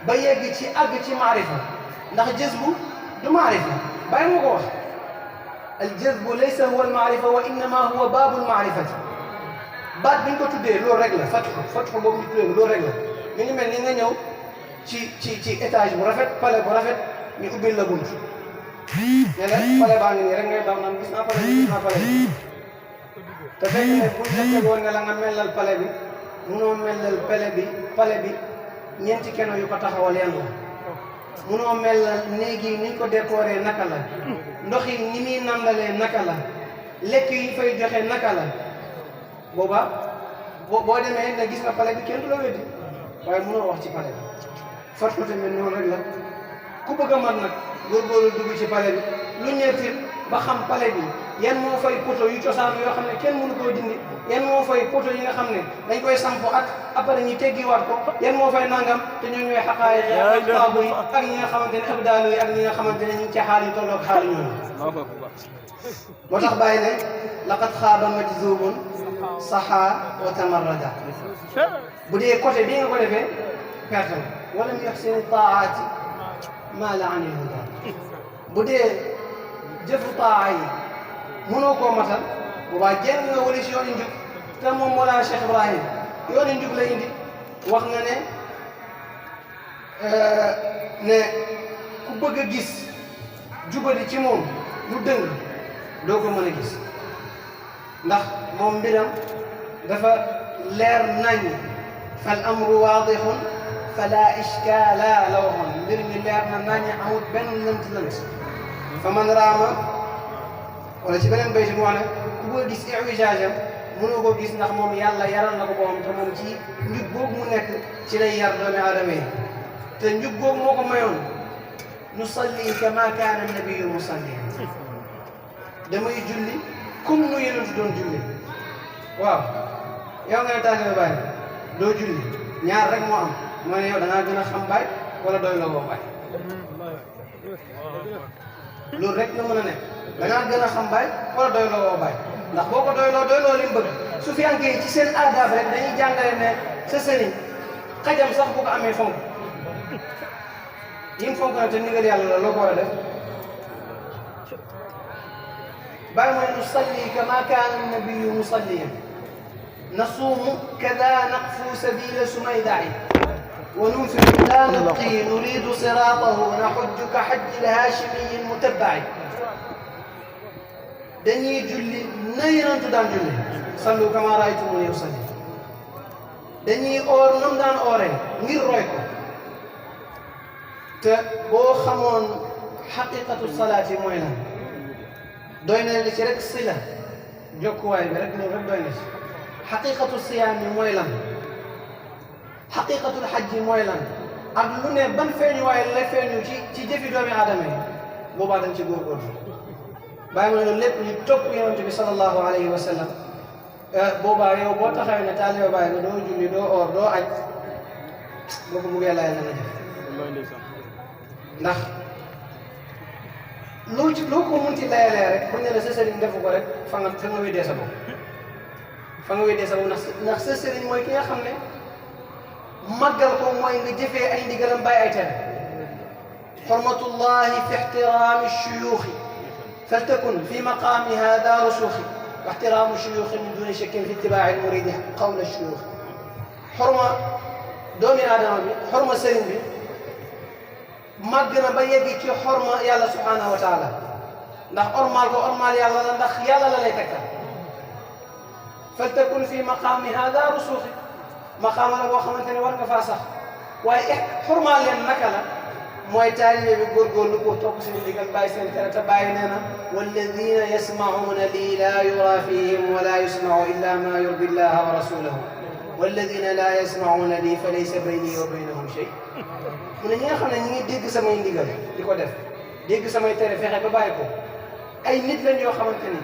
ba yegg ci àgg ci maarifa ndax jazbu du maarifa bàyyi moo ko wax al jazbu laysa huwa al maarifa wa innama huwa baabul maarifati baat bi ñu ko tuddee loolu rek la fatxu boobu ñu tuddee loolu rek la mi ngi mel ni nga ñëw ci étage bu rafet palais bu rafet ñu ubbil la bunt ne la palais baa ngi nii rek ngay daw naan gis naa palais bi te fekk ne buñ la tegoon ne la nga mellal palais bi munoo mellal palais bi ñeenti keno yu ko taxawal yan la munoo mellal néeg yi niñ ko décoré naka la ndox yi ni muy nandalee naka la lekk yi fay joxe naka la booba boo demee ne gis nga palais bi kenn du la weddi waaye munoo wax ci palais bi fat ko tamit noonu rek la ku bëgg a mën nag góorgóorlu dugg ci palais bi lu ñeetil ba xam palais bi yan moo fay poto yu cosaan yoo xam ne kenn mënu koo dindi yan moo fay poto yi nga xam ne dañ koy sampo ak après ñu teggiwaat ko yan moo fay nangam te ñoo ñooy xaqaay ak taabu yi ak ñi nga xamante ne abdaalu yi ak ñi nga xamante ne ñu ngi ci xaal yi tolloog xaal ñooñu moo tax bàyyi ne laqad xaaba majzubun saxa wa tamarrada bu dee côté bii nga ko defee perte na wala mu yuxsini taaati maala an il huda bu dee jëfu taa yi mënoo koo matal boobaa jéem nga wali si yooni njub te moom Mawlana Cheikh Ibrahim yooni njub la indi wax nga ne ku bëgg a gis jubali ci moom lu dëng doo ko mën a gis ndax moom mbiram dafa leer nañ fal amru waadixun fala ishkaala la waxoon mbir mi leer na nañ amul benn lënt fa man raama wala ci beneen bayt mu wax ne ku bëgg a gis iwijaajam mënoo ko gis ndax moom yàlla yaral na ko boppam te moom ci njub boobu mu nekk ci lay yar doomi aadama yi te njub boobu moo ko mayoon nusalli kama kaana nabiyu musalli damay julli comme nu yonent doon julli waaw yow nga ne taalibe Baay doo julli ñaar rek moo am mooy ne yow da ngaa gën a xam Baay wala doy la woo Baay loolu rek la mën a nekk da ngaa gën a xam Baay wala doy la woo Baay ndax boo ko doyloo li mu bëgg su fi àggee ci seen aadaab rek dañuy jàngale ne sa sëriñ xajam sax bu ko amee fonk yi mu fonk na te ndigal yàlla la loo ko war a def Baay mooy nusalli kama kaana nabiyu musalliyan nasuumu kada naqfu sabila sumayda'i wa nunfiqu la nubqi nuridu siratahu naxujju ka xajji lhaashimiyi lmutabbaci dañuy julli na Yonent daan julli sallu kama raaytumuni usalli dañuy oor nam daan oore ngir roy ko te boo xamoon xaqiqatu salaati mooy lan doy na li ci rek sila jokkuwaay bi rek loolu rek doy na ci xaqiqatu siyaam yi mooy lan xaqiqatul xaj yi mooy lan ak lu ne ban feeñuwaay la feeñu ci jëfi doomi aadama yi boobaa dañ ci góorgóorlu bàyyi ma loolu lépp ñu topp Yonent bi sallallahu alayhi wa sallam boobaa yow boo taxawee ne taalibe Baay nga doo julli doo oor doo aj boo ko buggee laay na la def ndax loo ko munti layalee rek bu ne la sa sëriñ defu ko rek fa nga weddee sa bopp fa nga weddee sa bopp ndax sa sëriñ mooy ki nga xam ne màggal ko mooy nga jëfee ay ndigalam bàyyi ay tere xormatullahi fi ixtiraami shuyuuxi faltakun fi maqaamiha daaru suuxi wa ixtiraamu shuyuuxi min duni shakkin fi itibaaci lmuridi qawla shuyuuxi xorma doomi aadama bi xorma sëriñ bi màgg na ba yegg ci xorma yàlla subhaanahu wa taala ndax ormaal ko ormaal yàlla la ndax yàlla la lay tegtal faltakun fi maqaamiha daaru suuxi maqaama la boo xamante ne war nga faa sax waaye xormaal leen naka la mooy taalibe bi góorgóorlu ko topp seen ndigal bàyyi seen tere te bàyyi nee na walladina yasmacuuna lii laa yura fihim wala yusmacu illa ma yurdi llaha wa rasulahu walladina laa yasmacuuna lii fa laysa bayni wa baynahum shay mu ne ñi nga xam ne ñi ngi dégg samay ndigal di ko def dégg samay tere fexe ba bàyyi ko ay nit lañ yoo xamante ni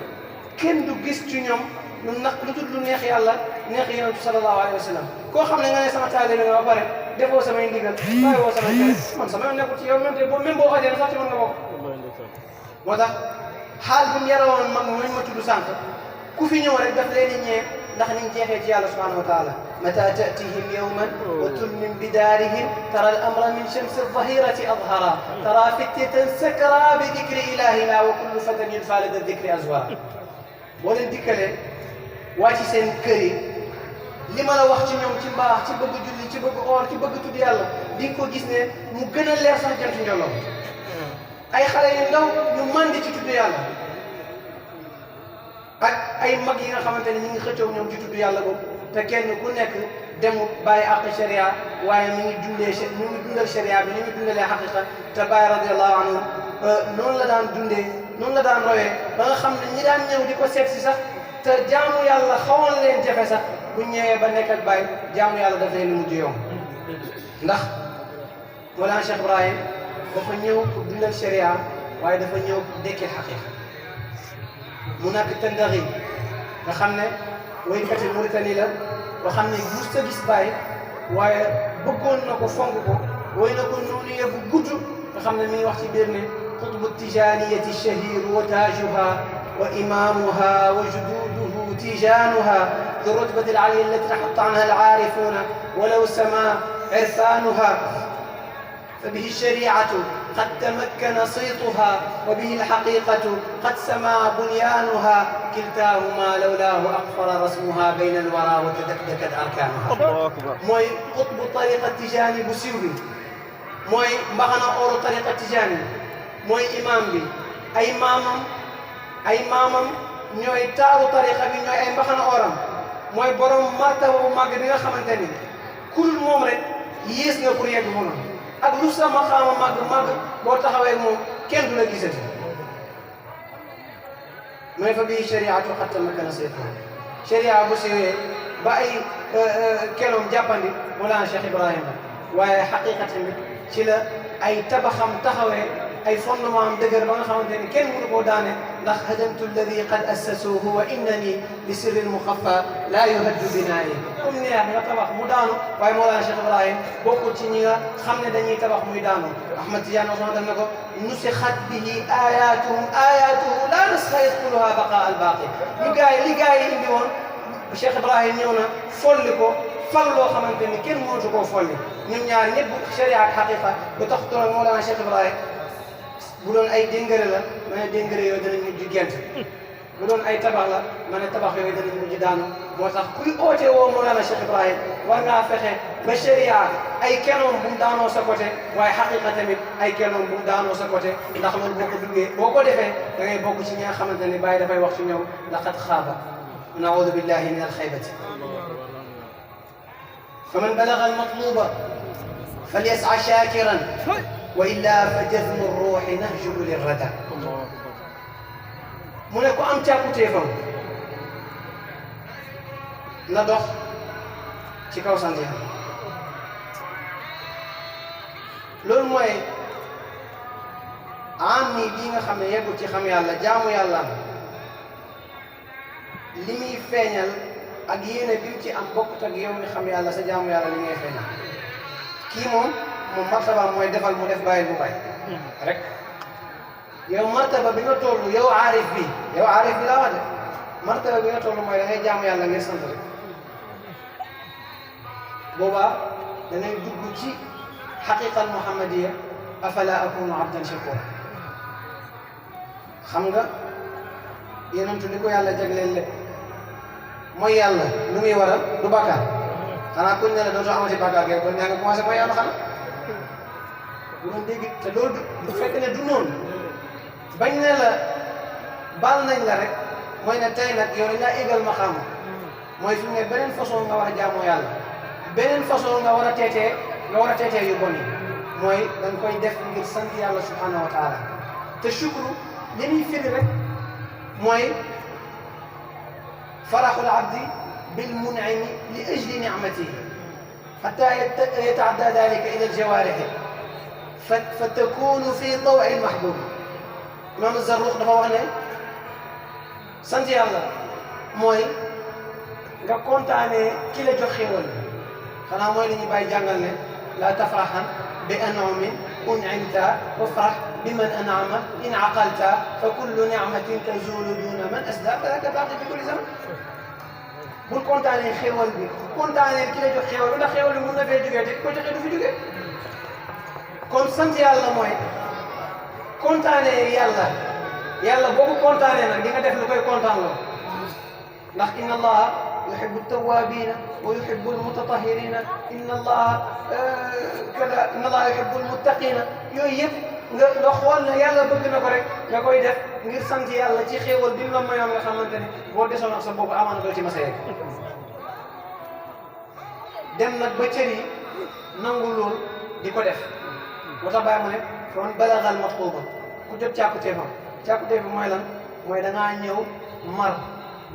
kenn du gis ci ñoom lu dul lu neex yàlla neex yonent bi sallallahu alayhi wa sallam koo xam ne nga ne sama taalibe nga ba pare defoo samay ndigal bàyyi woo samay tere man sama yoon nekkul ci yow même boo xajee sax ci mën nga bokk moo tax xaal bi mu yarawoon mag ñooñu ma tudd sànq ku fi ñëw rek daf leen di ñee ndax ni ñu jeexee ci yàlla subhanahu wa taala mata tatihim yawman wa tulmin bidaarihim tara al amra min shamsi adh-dhahirati adhara tara fityatan sakra bi dikri ilahina wa kullu fatan yulfa lada dikri azwara boo leen dikkalee waa ci seen kër yi li ma la wax ci ñoom ci mbaax ci bëgg julli ci bëgg oor ci bëgg tudd yàlla di nga ko gis ne mu gën a leer sax jant njolloon ay xale yu ndaw ñu màndi ci tudd yàlla ak ay mag yi nga xamante ne ñu ngi xëccoo ñoom ci tudd yàlla boobu te kenn ku nekk demut bàyyi àq sharia waaye mi ngi dundal sharia bi ni mu dundalee xaqiqa te Baay radiyallahu anhu noonu la daan dundee noonu la daan royee ba nga xam ne ñi daan ñëw di ko seet si sax te jaamu yàlla xawoon leen jafe sax bu ñëwee ba nekk ak Baay jaamu yàlla daf leen mujj yomb ndax Mawlana Cheikh Ibrahim dafa ñëw pour dundal sharia waaye dafa ñëw pour dekkil xaqiqa mu nekk tëndaxi nga xam ne woykati Mauritanie la boo xam ne mus ta gis Baay waaye bëggoon na ko fonk ko woy na ko noonu yëpp gudd nga xam ne mi ngi wax ci biir ne xutbu tijaniyati shahir wa taajuha wa imamuha wa jududuhu tijanuha di rutbati alaliya allati taxatta anha alaarifuna walaw sama irfanuha فبه الشريعة قد تمكن صيتها وبه الحقيقة قد سما بنيانها كلتاهما لولاه أقفر رسمها بين الورى وتدكدكت أركانها موي قطب الطريقة التجاني بسيوبي موي مغنى أورو طريقة التجاني موي إمام بي أي مامم ñooy taaru tariqa bi ñooy ay mbaxana oram mooy borom martaba bu màgg bi nga xamante ni kul moom rek yées nga pour yegg mu noonu ak lu sa maqaama màgg boo taxawee moom kenn du la gisati mu ne fa bii shariatu xatta makana saytuha sharia bu siwee ba ay kenoom jàppandi Mawlana Cheikh Ibrahima waaye xaqiqa tamit ci la ay tabaxam taxawee ay fondement am dëgër ba nga xamante ni kenn mënu koo daane ndax hadamtu alladi qad assasuhu wa innani bi sirrin muxaffa laa yuhaddu binaayi comme neex nga tabax mu daanu waaye Mawlana Cheikh Ibrahim bokkul ci ñi nga xam ne dañuy tabax muy daanu Ahmad Tidiane Ousmane def na ko nusixat bihi ayatuhu laa nasxa yadxuluha baqa albaaqi li gaa yi indi woon Cheikh Ibrahim ñëw na folli ko fal loo xamante ni kenn mënatu koo folli ñun ñaar ñëpp sharia ak xaqiqa bu tax toog Mawlana Cheikh Ibrahim bu doon ay déngëre la ma ne déngëre yooyu danañ mujj gent bu doon ay tabax la ma ne tabax yooyu danañ mujj daanu moo tax kuy oote woo Mawlana Cheikh Ibrahim war ngaa fexe ba sharia ay kenoom bu mu daanoo sa côté waaye xaqiqa tamit ay kenoom bu mu daanoo sa côté ndax loolu boo ko duggee boo ko defee da ngay bokk ci ñi nga xamante ne Baay dafay wax ci ñoom laqad xaaba naudu billahi min alxaybati faman balaga almatluba falyas'a shakiran wa illa fa jazmu ruuxi nahjubu lirrada mu ne ko am càkkutéefam na dox ci kaw sant Yàlla loolu mooy ami bii nga xam ne yeggul ci xam yàlla jaamu yàlla li muy feeñal ak yéene bi mu ci am bokkut ak yow mi xam yàlla sa jaamu yàlla li ngay feeñal kii moom moom martaba mooy defal mu def bàyyi mu bàyyi rek yow martaba bi nga toll yow aarif bi laa wax de martaba bi nga toll mooy da ngay jaamu yàlla ngir sant rek boobaa da ngay dugg ci xaqiqal muhammadiya afala akunu abdan shakura xam nga yonentu li ko yàlla jagleel lépp mooy yàlla lu muy waral du bàkkaar xanaa kuñ ne la dootoo amati bàkkaar kay kon ñaa nga commencé mooy yàlla xanaa bu doon dégg te loolu du fekk ne du noonu bañ ne la baal nañ la rek mooy ne tey nag yow dañ laa égal ma xam mooy fi mu ne beneen façon nga war a jaamoo yàlla beneen façon nga war a teetee yu bon yi mooy dañ koy def ngir sant yàlla subhanahu wa taala te shukru li muy firi rek mooy faraxul abdi bil mun'imi li ajli nicmatihi xatta yataadda dalika ila aljawaarixi fa takunu fi dawi lmahbub imam Zarruq dafa wax ne sant yàlla mooy nga kontaanee ki la jox xéewal xanaa mooy li ñu bàyyi jàngal ne laa tafraxan bi an'umin un'imta wafrax bi man an'ama in aqalta fa kullu nicmatin tazulu duna man asda falaka baaqi fi kulli zaman bul kontaanee xéewal bi kontaanee ki la jox xéewal bi ndax xéewal bi mun na fee jógee te ko joxee du fi jógee kon sant yàlla mooy kontaanee yàlla boo ko kontaanee nag di nga def lu koy kontaan loo ndax inna allaha yuhibbu tawwabina wa yuhibbu almutatahirina inna allaha yuhibbu almuttaqina yooyu yëpp nga xool ne yàlla bëgg na ko rek nga koy def ngir sant yàlla ci xéewal bi mu la mayoon nga xamante ne boo desoon ak sa bopp amaana doo ci masa yegg dem nag ba cër yi nangu lool di ko def moo tax bàyyi mu ne foon balagal matluba ku jot càkkutéefam mooy lan mooy da ngaa ñëw mar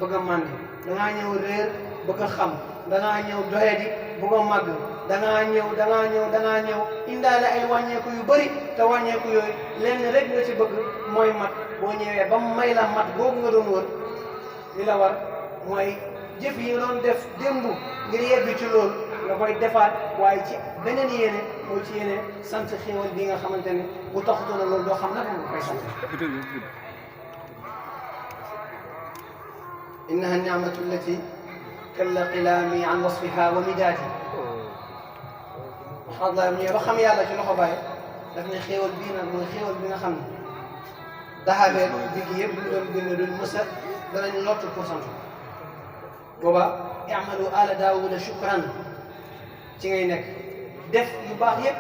bëgg a màndi da ngaa ñëw réer bëgg a xam da ngaa ñëw doyadi bëgg a màgg da ngaa ñëw indaale ay wàññeeku yu bëri te wàññeeku yooyu lenn rek nga ci bëgg mooy mat boo ñëwee ba may la mat boobu nga doon wër li la war mooy jëf yi nga doon def démb ngir yegg ci loolu nga koy defaat waaye ci beneen yéene mooy ci yéene sant xéewal bi nga xamante ne bu taxutoon loolu doo xam naka nga koy sant innaha ni'matu allati kalla qilaami an wasfiha wa midaadi xadla ñëw ba xam yàlla ci loxo bàyyi daf ne xéewal bii nag mooy xéewal bi nga xam ne daxabeet bi gi yëpp ñu doon bind duñ mësa danañ lottu pour sant booba i'malu ala daawuda shukran ci ngay nekk def yu baax yëpp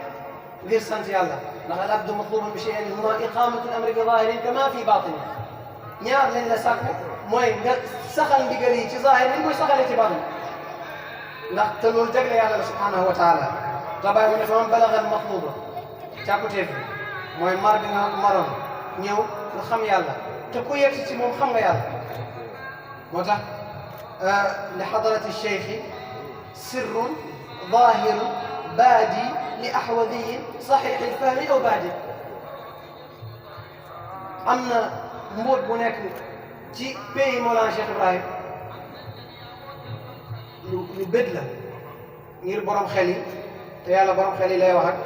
ngir sant yàlla ndax al abdu matlubun bi shay'in huma iqamatu al amri bi zahirin kama fi batini ñaar lañ la sàkku mooy nga saxal ndigal yi ci zahir ni koy saxalee ci batin ndax te loolu jagle yàlla la subhanahu wa taala te bàyyi mu ne fa man balaga al matluba càkkuteef bi mooy mar bi nga maroon ñëw nga xam yàlla te ku yegg ci moom xam nga yàlla moo tax li xadarati cheikhi sirrun ظاهر بادي لأحوذي صحيح الفهم أو بادي am na mbóot bu nekk ci pays Mawlana Cheikh Ibrahim lu bët la ngir borom xel yi te yàlla borom xel yi lay wax ak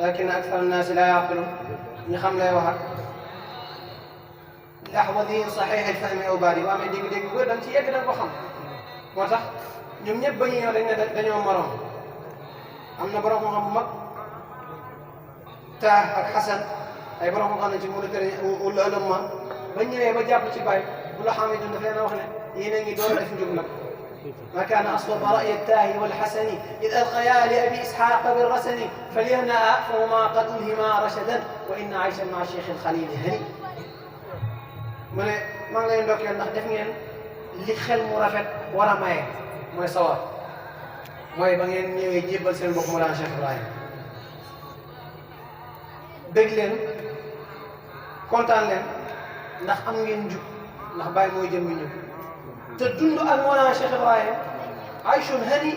lakin akthar annaasi laa yaqilun ñu xam lay wax ak لأحوذي صحيح الفهم أو بادي bu amee dégg-dégg bu da nga ci yegg da nga ko xam moo tax ñoom ñëpp ba ñu ñëw dañ ne dañoo maroon am na borom xam bu mag Taah ak Xasan ay borom xam ne ci Mauritanie wala Alama ba ñëwee ba jàpp ci Baay bu la xamee daf leen a wax ne yéen a ngi door a def njub nag ما كان أصوب رأي التاه والحسن إذ ألقيا لأبي إسحاق بالرسن فليهنأ فهما قد ألهما رشدا وإن عيشا مع الشيخ الخليل هني mu ne maa ngi leen ndokkeel ndax def ngeen li xel mu rafet war a maye mooy sawar mooy ba ngeen ñëwee jébbal seen bopp Mawlana Cheikh Ibrahim bëgg leen kontaan leen ndax am ngeen njub ndax Baay mooy jëm ñu te dund ak Mawlana Cheikh Ibrahim ayshun hani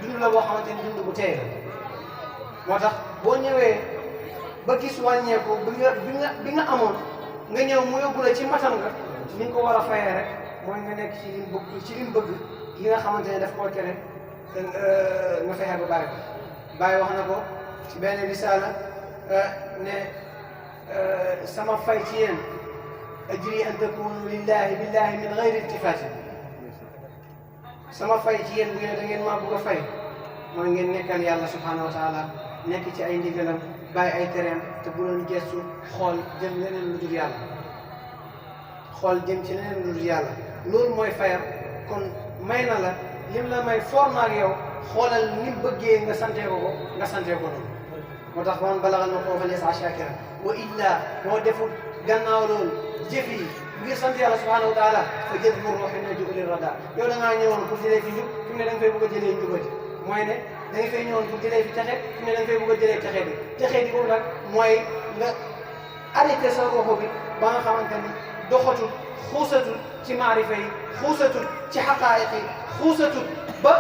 dund la boo xamante ni dund bu teey moo tax boo ñëwee ba gis wàññeeku bi nga amoon nga ñëw mu yóbbu la ci matam nga ni nga ko war a fayee rek mooy nga nekk ci li mu bëgg yi nga xamante ne daf koo tere nga fexe ba bari ko Baay wax na ko ci benn risaala ne sama fay ci yéen ajri an takunu lillahi billahi min gayri iltifaatin sama fay ci yéen bu ngeen da ngeen maa bëgg a fay mooy ngeen nekkal yàlla subhanahu wa taala nekk ci ay ndigalam bàyyi ay tereem te bu doon gestu xool jëm leneen lu dul yàlla xool jëm ci leneen lu dul yàlla loolu mooy fayam kon may na la lim la may foor na ak yow xoolal ni bëggee nga sante ko nga sante ko noonu moo tax man balagal ma koo fa lees ashakira wa illa moo defut gannaaw loolu jëf yi ngir sant yàlla subhanahu wa taala fa jël bu ruuxi na ju ulil rada yow da ngaa ñëwoon pour jëlee fi njub fi mu ne da nga fay bëgg a jëlee njubati mooy ne da nga fay ñëwoon pour jëlee fi texe fi mu ne da nga fay bëgg a jëlee texe di ko nag mooy nga arrêté sa roxo bi ba nga xamante ni doxatul xuusatul ci maarifa yi xuusatul ci xaqaayiq yi xuusatul ba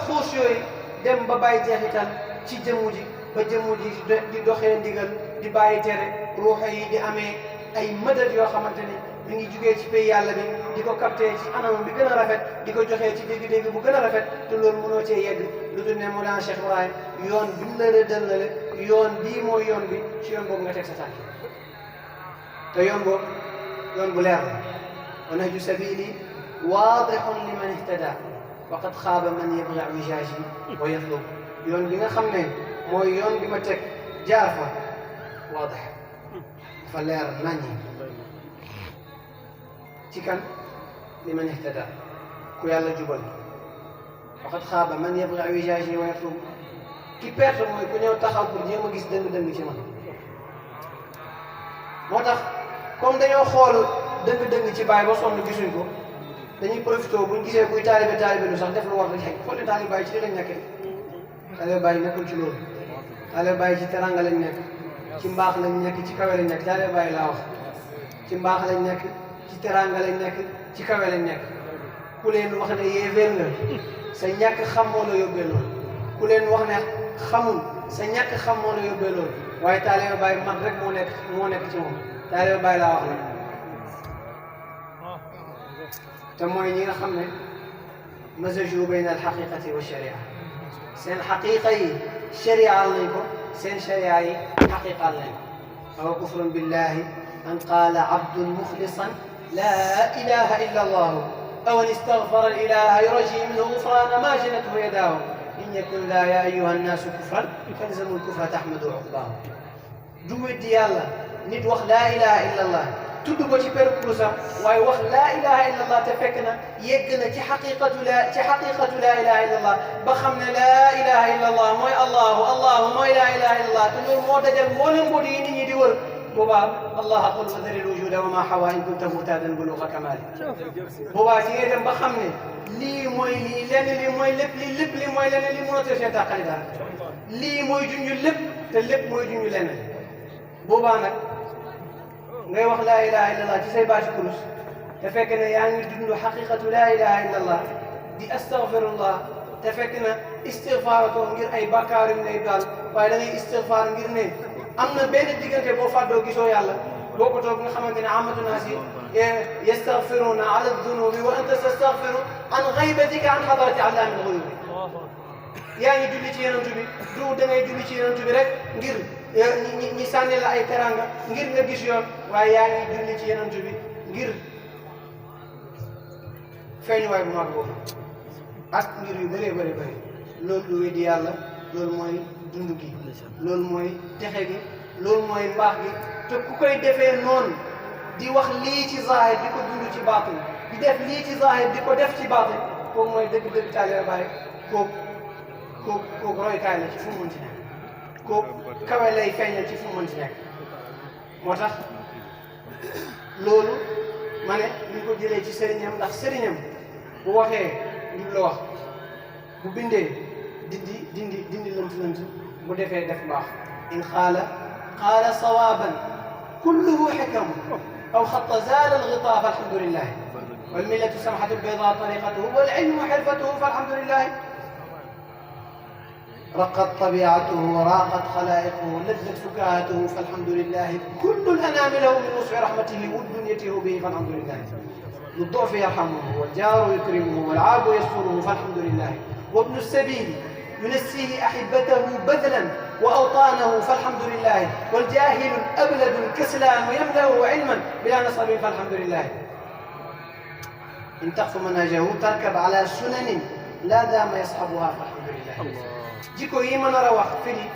xuus yooyu dem ba bàyyi jeexital ci jëmmu ji ba jëmmu ji di doxee ndigal di bàyyi tere ruuxa yi di amee ay mëdët yoo xamante ni mi ngi jugee ci pays yàlla bi di ko capté ci anam bi gën a rafet di ko joxee ci dégg-dégg bu gën a rafet te loolu mënoo cee yegg lu dul ne Mawlana Cheikh Ibrahim yoon bi mu la rëddal na le yoon bii mooy yoon bi ci yoon boobu nga teg sa tànk te yoon boobu yoon bu leer la wa nahju sabili waadihun liman ihtada wa qad xaaba man yabghi wijaaji wa yatlub yoon bi nga xam ne mooy yoon bi ma teg jaar fa waadih dafa leer naññi ci kan liman ihtada ku yàlla jubal waqad xaaba man yabghi wijaaji wa yatlub ki perte mooy ku ñëw taxaw pour jéem a gis dëng-dëng ci man moo tax comme dañoo xool dëng-dëng ci baay ba sonn gisuñ ko dañuy profité buñ gisee kuy taalibe lu sax def lu war rek xëy xool taalibe baay ci li lañ nekkee taalibe baay nekkul ci loolu taalibe baay ci teranga lañ nekk ci mbaax lañ nekk ci kawe lañ nekk taalibe baay laa wax ci mbaax lañ nekk ci teranga lañ nekk ci kawe lañ nekk ku leen wax ne yéeféer nga sa ñàkk xam moo la yóbbee loolu ku leen wax ne xamul sa ñàkk xam moo la yóbbee loolu waaye taalibe baay man rek moo nekk ci moom taalibe baay laa wax la te mooy ñi nga xam ne mazaju bayna alxaqiqati wa sharia seen xaqiqa yi sharia lañ ko seen sharia yi xaqiqa lañ ko wa kufrun billahi an qaala abdun muxlisan laa ilaha illa allahu aw an istagfara alilaha yurji minhu gufrana ma janathu yadaahu in yakun laa ya ayuha annaasu kufran falzamu lkufra taxmadu uqbaahu du weddi yàlla nit wax laa ilaha illa allah tudd ko ci peru kurusam waaye wax laa ilaha illa allah te fekk na yegg na ci xaqiqatu laa ilaha illa allah ba xam ne laa ilaha illa allah mooy allahu mooy laa ilaha illa allah te loolu moo dajal mboolem mbir yi nit ñi di wër boobaa allah qul wa dharil wujuda wa ma hawa in kunta mu'tadan buluga kamali boobaa ci ngay dem ba xam ne lii mooy lii lenn lii mooy lépp lii mooy leneen lii mënoo see tàqali dara lii mooy junj lépp te lépp mooy junj lenn boobaa nag ngay wax laa ilaha illa allah ci say baati kurus te fekk ne yaa ngi dund xaqiqatu laa ilaha illa allah di astaghfirullah te fekk na istigfaar ko ngir ay bàkkaar yu ngay daal waaye da ngay istigfaar ngir ne am na benn diggante boo fàddoo gisoo yàlla boo ko toog nga xamante ne amatu naas yi yastaghfiruna ala dunubi wa anta tastaghfiru an ghaybatika an hadrati allaamil ghuyubi yaa ngi julli ci yonent bi du da ngay julli ci yonent bi rek ngir ñi sànni la ay teranga ngir nga gis yoon waaye yaa ngi julli ci yonent bi ngir feeñuwaay bu mag boobu ak ngir yu bëree bëri bëri loolu du weddi yàlla loolu mooy dund gi loolu mooy texe gi loolu mooy mbaax gi te ku koy defee noonu di wax lii ci zahir di ko dund ci baatin di def lii ci zahir di ko def ci baatin kooku mooy dëgg-dëgg taalibe Baay kooku roykaay la ci fu mu mënti nekk kooku kawe lay feeñal ci fu mu mënti nekk moo tax loolu ma ne ñu ko jëlee ci sëriñam ndax sëriñam bu waxee njub la wax bu bindee dindi lënt bu defee def mbaax in qaala sawaaban kulluhu xikamu aw xatta zaala alxitaaf alhamdulillah walmillatu samxatu albayda tariqatuhu walilmu xirfatuhu falhamdulillah رقت طبيعته وراقت خلائقه لذت فكاهته فالحمد لله كل الأنام له من وسع رحمته والدنيته به فالحمد لله للضعف يرحمه والجار يكرمه والعاب يستره فالحمد لله وابن السبيل ينسيه أحبته بذلا وأوطانه فالحمد لله، والجاهل الأبلد الكسلان ويملأه علما بلا نصب فالحمد لله. إن تخف منهجه تركب على سنن لا دام يصحبها فالحمد لله. jikko yi mën a wax fii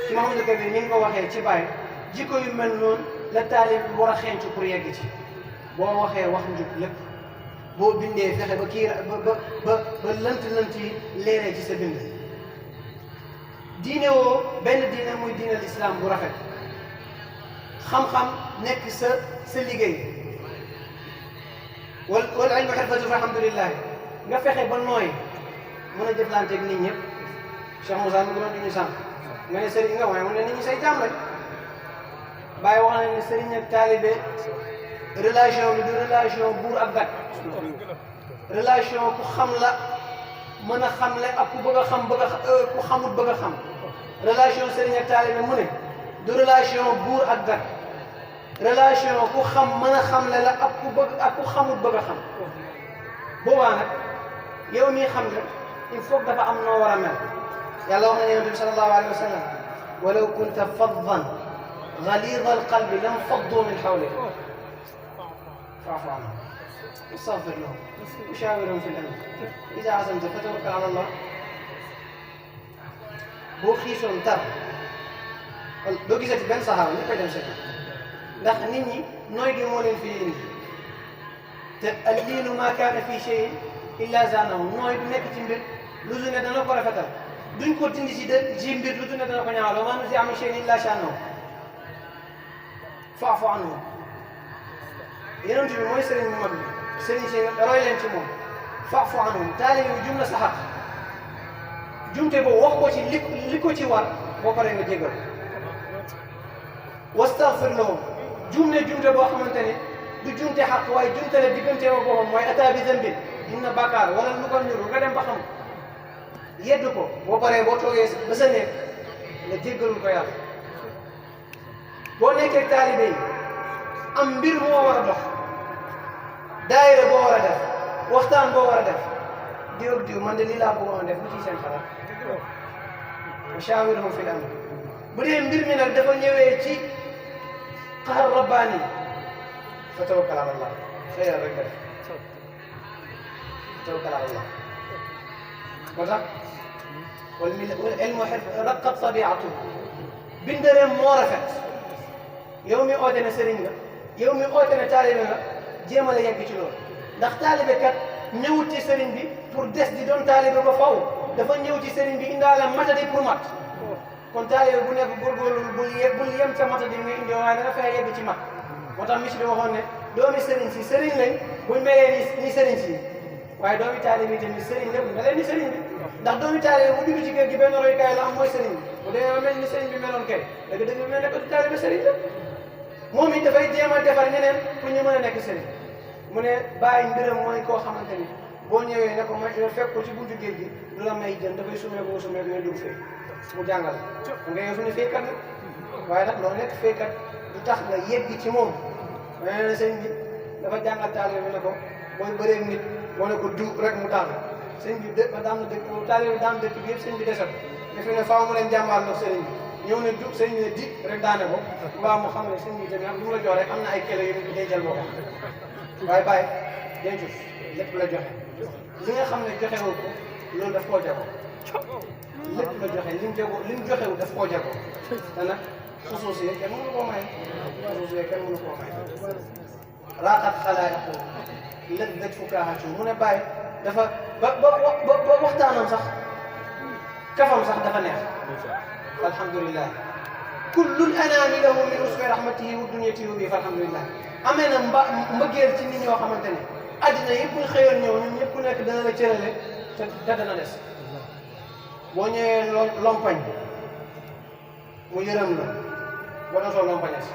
ci Mouhamadou Kabir ni nga ko waxee ci Baye jikko yu mel noonu la taalib war a xeeñtu pour yegg ci. boo waxee wax njub lépp boo bindee fexe ba kii ba lënt yi leeree ci sa bind. diine woo benn diine muy diine l'islam bu rafet xam-xam nekk sa liggéey wal ilmu xirfatu fa alhamdulillah nga fexe ba nooy mën a jëflanteeg nit ñëpp. Cheikh Moussa mi ngi doon ñu sànq nga ne sëriñ nga waaye mu ne nit ñi say jaam lañ. Baye wax na ne sëriñ ak taalibe relation bi du relation buur ak gat relation ku xam la mën a xamle ak ku bëgg a xam ku xamut bëgg a xam. relation sëriñ ak taalibe mu ne du relation buur ak gat relation ku xam mën a xamle la ak ku xamut bëgg a xam. boobaa nag yow mii xam nga il faut dafa am noo war a mel. yàlla wax na ne yonent bi sallallahu alayhi wa sallam walaw kunta faddan galida alqalbi lam faddu min hawlik fa'fu anhum wastaghfir lahum wa shawirhum fil amr idha azamta fatawakkal ala Allah. boo xiisoon tar doo gisati benn saxaaba ñu koy dem seeti ndax nit ñi nooy gi moo leen fi indi te al-liinu maa kaana fii shay'in illa zaanahu nooy du nekk ci mbir lu dul ne dana ko rafetal duñ ko dindi ci mbir lu dul ne dana ko ñaawal wa maa nuzi'a min shay'in illa shanahu fa'fu anhu. Yonent bi mooy sëriñ bu mag bi sëriñ si roy leen ci moom fa'fu anhum taalibe bi jum na sa xaq jumte boobu wax ko ci li ko ci war boo paree nga jégal wastaghfir lahum jumte boo xamante ne du jumte xaq waaye jumte la diggante ma boppam mooy ataa bi zambin inna bàkkaar wala lu ko niru nga dem ba xam yedd ko boo paree boo toogee ba sa néeg nga jéggalul ko yàlla. boo nekkee taalibe yi am mbir moo war a dox daayira boo war a def waxtaan boo war a def diw ak diw man de lii laa bëggoon def lu ci seen xalaat wa shaawirhum fil amr. bu dee mbir mi nag dafa ñëwee ci qahr rabbaani fa tawakkal ala Allah xëyal rek def tawakkal ala Allah. moo tax wal ilmu raqqat tabi'atuhu bindareem moo rafet. yow mi oote ne sëriñ nga yow mi oote ne taalibe nga jéem a la yegg ci loolu ndax taalibe kat ñëwut ci sëriñ bi pour des di doon taalibe ba faw dafa ñëw ci sëriñ bi indaale matadi pour mat. kon taalibe bu nekk góorgóorlu bul yem ca matadi nga indi waaye da nga fexe yegg ci mat. moo tax mi ci bi waxoon ne doomi sëriñ si sëriñ lañ buñ melee ni sëriñ si waaye doomi taalibe yi tamit sëriñ lépp nga leen ni sëriñ bi ndax doomi taalibe bu dugg ci kër gi benn roykaay la am mooy sëriñ bi bu dee mel ni sëriñ bi meloon kay dëgg-dëgg mel ne ko di taalibe sëriñ la. moom it dafay jéem a defar ñeneen pour ñu mën a nekk sëriñ mu ne bàyyi mbiram mooy koo xamante ni boo ñëwee ne ko ma fekk ko ci buntu géej gi lu la may jën dafay sumeeku nga sumeeku nga dugg fee mu jàngal nga yow fi ne feykat la waaye nag loo nekk feykat du tax nga yegg ci moom. ma ne sëñ bi dafa jàngal taalibe bi ne ko booy bëree nit boo ne ko du rek mu tànn sëñ bi daan na dëkk taalibe bi daan dëkk bi yëpp sëñ bi desal nga fi ne faaw mu leen jàmbaar ndox sëriñ bi ñëw ne du sëñ bi ne di rek daane ko mbaa mu xam ne sëñ bi tamit am lu mu la jox rek am na ay kele yu mu dencal boo xam waaye bàyyi dencul lépp la joxe li nga xam ne joxewul ko loolu daf koo jagoo lépp la joxe li mu joxewul daf koo jagoo te nag xusuus yi kenn mënu koo may xusuus yi kenn mënu koo may raaxat xalaayiqu laddat fukaahatu mu ne bàyyi dafa ba waxtaanam sax kafam sax dafa neex alhamdulillah kullul anaami lahu min usfi rahmatihi wa dunyatihi bi alhamdulillah. amee na mbëggeel ci nit ñoo xamante ne àddina yëpp buñ xëyoon ñëw ñun ñëpp ku nekk dana la cërale te dana des boo ñëwee lompañ mu yërëm la boo doon soo lompañes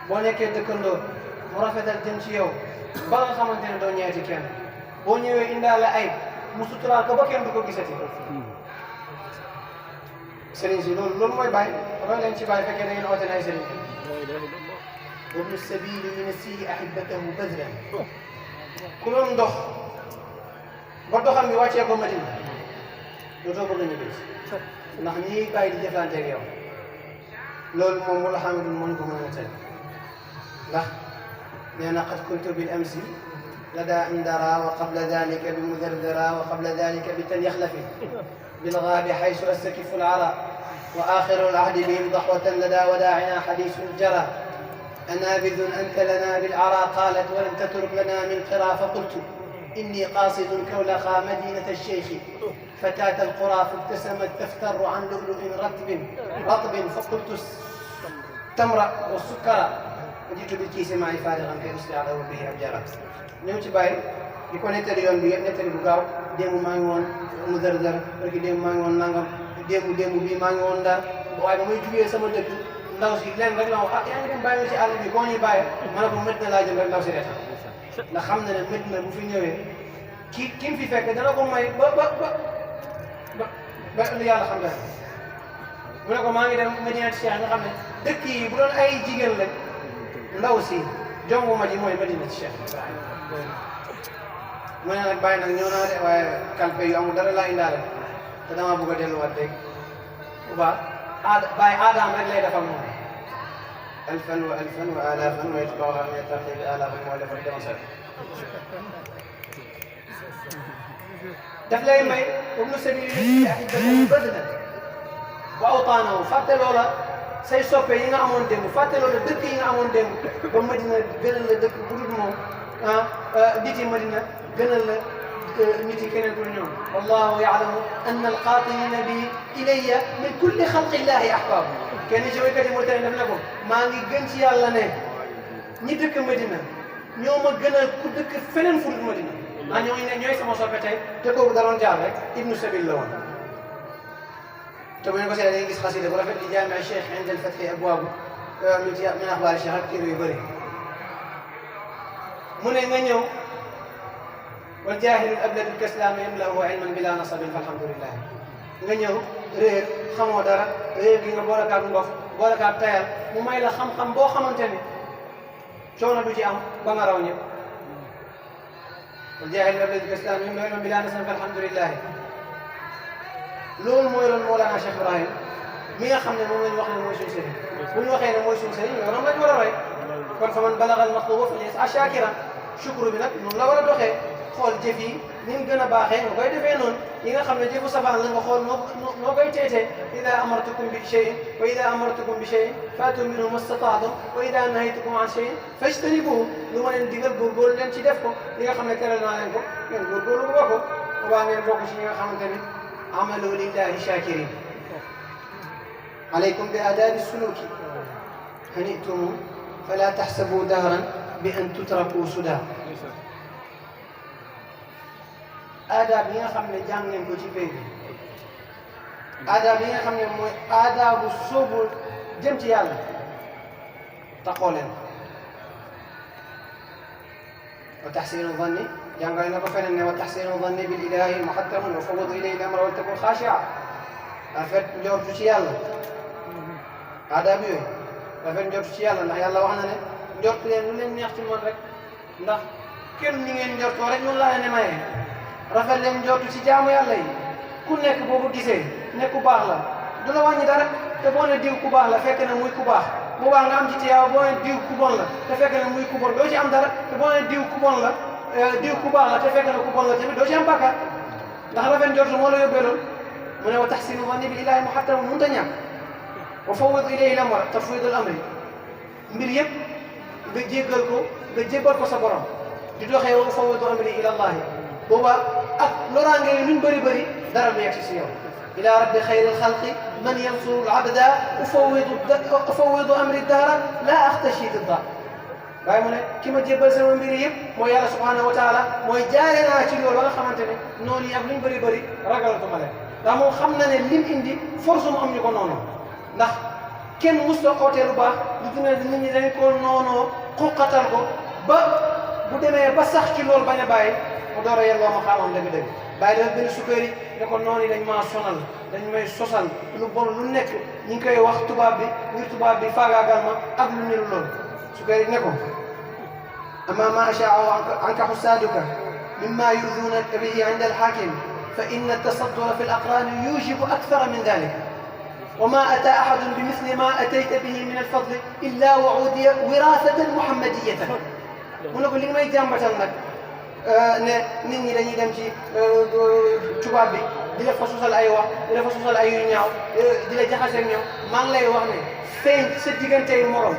boo nekkee dëkkandoo mu rafetal jëm ci yow ba nga xamante ne doo ñeeti kenn boo ñëwee indaale ay mu suturaal ko ba kenn du ko gisati. sëriñ si loolu mooy bàyyi roy leen ci bàyyi fekkee da ngeen oote ne ay sëriñ wabnu sabili yunasihi ahibatahu badran ku doon dox ba doxam bi wàccee ko Madina dootoo bëgg a ñibbi ndax ñii bàyyi di jëflanteeg yow loolu moom wala xamadul moo ñu ko mën a tey ndax nee na qad kuntu bil amsi لدى اندرى وقبل ذلك بمذرذرى وقبل ذلك بتنيخلف بالغاب حيث أستكف العرى وآخر العهد بهم ضحوة لدى وداعنا حديث جرى أنابذ أنت لنا بالعرى قالت ولم تترك لنا من قرى فقلت إني قاصد كولخا مدينة الشيخ فتاة القرى فابتسمت تفتر عن لؤلؤ رطب فقلت التمر والسكر وجئت بالكيس معي فارغا كي أسرع له به أبجرا ñëw ci bàyyi di ko nettali yoon bi yëpp nettali bu gaaw démb maa ngi woon mu dër-dër parce que démb maa ngi woon nangam démb bii maa ngi woon Ndar waaye ba may jugee sama dëkk ndaw si leen rek la wax ah yaa ngi dem bàyyi ci àll bi koo ñuy bàyyi ma ne ko Medina laa jëm rek ndaw si reetaan ndax xam na ne Medina bu fi ñëwee ki mu fi fekk dana ko may ba lu yàlla xam dara mu ne ko maa ngi dem Medina Cheikh nga xam ne dëkk yi bu doon ay jigéen lañ ndaw si jongu ma ji mooy Medina Cheikh mu ne nag bàyyi nag ñëw naa de waaye kalpe yu amul dara laa indaale te dama bëgg a delluwaat rek bu baax bàyyi aadaam rek lay defal moom alfan wa alfan wa alafan wa yatba'uha min at-tarhib alafan wa alafan dama sa daf lay may ibnu sabili ahibatan badna wa awtaanahu fàtte loola say soppe yi nga amoon démb fàtte loola dëkk yi nga amoon démb ba Madina gënal la dëkk bu dul moom nit yi Madina gënal la nit yi keneen ku ñoom wallahu yaalamu anna alqaatilina bi ilayya min kulli xalqillahi ahbab kenn ci waykat yi moo tane def na ko maa ngi gën ci yàlla ne ñi dëkk Madina ñoo ma gënal ku dëkk feneen fu dul Madina ah ñooy sama soppe tey te kooku daroon jaar rek ibnu sabil la woon te bu ñu ko seetlee dañuy gis xasida bu rafet di jaami Cheikh inda al-fathi abwaabu min axbaari Cheikh ak téere yu bëri mu ne nga ñëw wal jaahilu abladu l-kaslaam yamla'uhu ilman bila nasabin falhamdulillah nga ñëw réer xamoo dara réer gi nga boolekaat ndof boolekaat tayal mu may la xam-xam boo xamante ni coono du ci am ba nga raw ñëpp wal jaahilu abladu l-kaslaam yamla'uhu ilman bila nasabin falhamdulillah loolu mooy loolu Mawlana Cheikh Ibrahim mi nga xam ne moom la ñu wax ne mooy suñu sëriñ bu ñu waxee ne mooy suñu sëriñ yow lañ war a roy kon fa man balaga al matluba falyas'a shakiran shukru bi nag noonu la war a doxee xool jëf yi ni mu gën a baaxee nga koy defee noonu yi nga xam ne jëfu safaan la nga xool noo koy teetee ida amartukum bi shay'in wa ida amartukum bi shay'in faatu minhu mastata'tum wa ida nahaytukum an shay'in fajtanibuhu lu ma leen digal góorgóorlu leen ci def ko li nga xam ne teral naa leen ko ngeen góorgóorlu ba ko boobaa ngeen bokk ci ñi nga xamante ni عملوا لله شاكرين عليكم بآداب السلوك هنئتم فلا تحسبوا دهرا بأن تتركوا سدى آداب yi nga xam ne jàng ngeen ko ci béy bi آداب yi nga xam ne mooy aadaabu sóobu jëm ci yàlla taxoo leen wa taxsinu zanni jàngale na ko feneen ne wa taxsinu zanni bil ilahi muhattamun wa fawwid ilayhi al-amra wal takun xaashi'a rafet njortu ci yàlla aadaab yooyu rafet njortu ci yàlla ndax yàlla wax na ne njortu leen lu leen neex ci man rek ndax kenn ni ngeen njortoo rek noonu laa leen ne mayee rafet leen njortu ci jaamu yàlla yi ku nekk boo ko gisee ne ku baax la du la wàññi dara te boo ne diw ku baax la fekk na muy ku baax boobaa nga am ci tiyaaba boo ne diw ku bon la te fekk na muy ku bon doo ci am dara te boo ne diw ku bon la diw ku baax la te fekk na ku bon la tamit doo ci am bàkkaar ndax rafet njortu moo la yóbbee loolu mu ne wa taxsinu zanni bi ilaahi muhattam mënut a ñàkk wa fawwid ilayhi al-amra tafwidul amri mbir yëpp nga jéggal ko nga jébbal ko sa borom di doxee wa fawwidu amri ila allahi booba ak loraange yi luñ bëri bëri dara du yegg si yow ila rabbi xayri alxalqi man yansuru al-abda ufawwidu amri dahra la axtashi didda waaye mu ne ki ma jébbal sama mbir yëpp mooy yàlla subhanahu wa taala mooy jaare naa ci loolu ba nga xamante ne noonu yi ak luñ bëri bëri ragalatuma leen ndax moom xam na ne lim indi force mu am ñu ko noonu ndax kenn mus la ootee lu baax lu dina nit ñi dañ ko noonoo xuqatal ko ba bu demee ba sax ci loolu bañ a bàyyi mu door a yelloo ma xaamam dëgg-dëgg bàyyi dafa benn sukkeeri ne ko noonu yi dañ maa sonal dañ may sosal lu bon lu nekk ñi ngi koy wax tubaab bi ngir tubaab bi faagaagal ma ak lu niru loolu sukkeeri ne ko amma ma ashaa'u anka xusaaduka mimma yurduuna bihi inda alxaakim فإن التصدر في الأقران يوجب أكثر من ذلك وما أتى أحد بمثل ما أتيت به من الفضل إلا وعودي وراثة محمدية mu ne ko li may jàmbatal nag ne nit ñi dañuy dem ci tubaab bi di la fa sosal ay wax di la fa sosal ay yu ñaaw di la jaxase ak ñoom maa ngi lay wax ne feeñ sa diggantey morom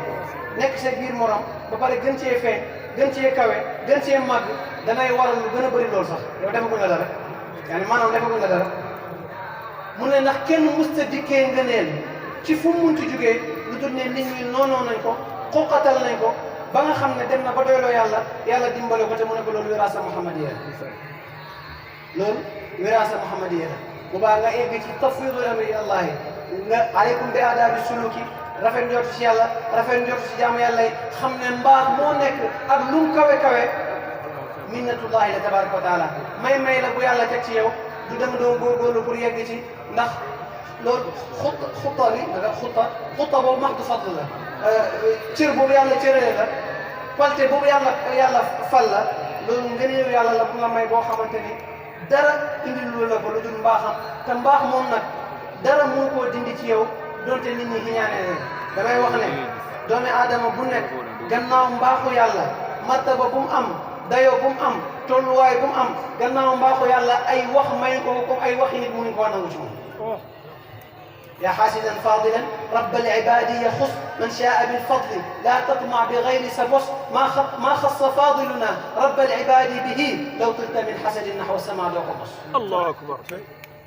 nekk sa biir morom ba pare gën cee feeñ gën cee kawe gën cee màgg danay waral lu gën a bëri loolu sax yow defagul la dara yaani maanaam defagul la dara mu ne ndax kenn musta dikkee ngëneel ci fu mu munti jugee lu dul ne nit ñi noonoo nañ ko xoqatal nañ ko ba nga xam ne dem na ba doyloo yàlla yàlla dimbale ko te mu ne ko loolu wiraasa muhammadiya loolu wiraasa muhammadiya la bu baa nga egg ci tafwidul amri allahi nga aleykum bi aadaabi suluki rafet njortu ci yàlla rafet njortu ci jaamu yàlla yi xam ne mbaax moo nekk ak lu mu kawe kawe minnatullahi la tabaraka wa taala may la bu yàlla teg ci yow du dem doon góorgóorlu pour yegg ci ndax loolu xutta bi nga xutta boobu max du fadl la cër boobu yàlla cërale la qualité boobu yàlla fal la loolu ngëneelu yàlla la bu nga may boo xamante ni dara indi lu la ko lu dul mbaaxam te mbaax moom nag dara mënu koo dindi ci yow donte nit ñi ñaanee leen damay wax ne doomi aadama bu nekk gannaaw mbaaxu yàlla martaba bu mu am dayoo bu mu am tolluwaay bu mu am gannaaw mbaaxu yàlla ay wax may ko comme ay waxi nit mënuñ koo nangu ci moom يا حاسدا فاضلا رب العباد يخص من شاء بالفضل لا تطمع بغير سبص ما خص فاضلنا رب العباد به لو طلت من حسد نحو السماء لو قمص الله أكبر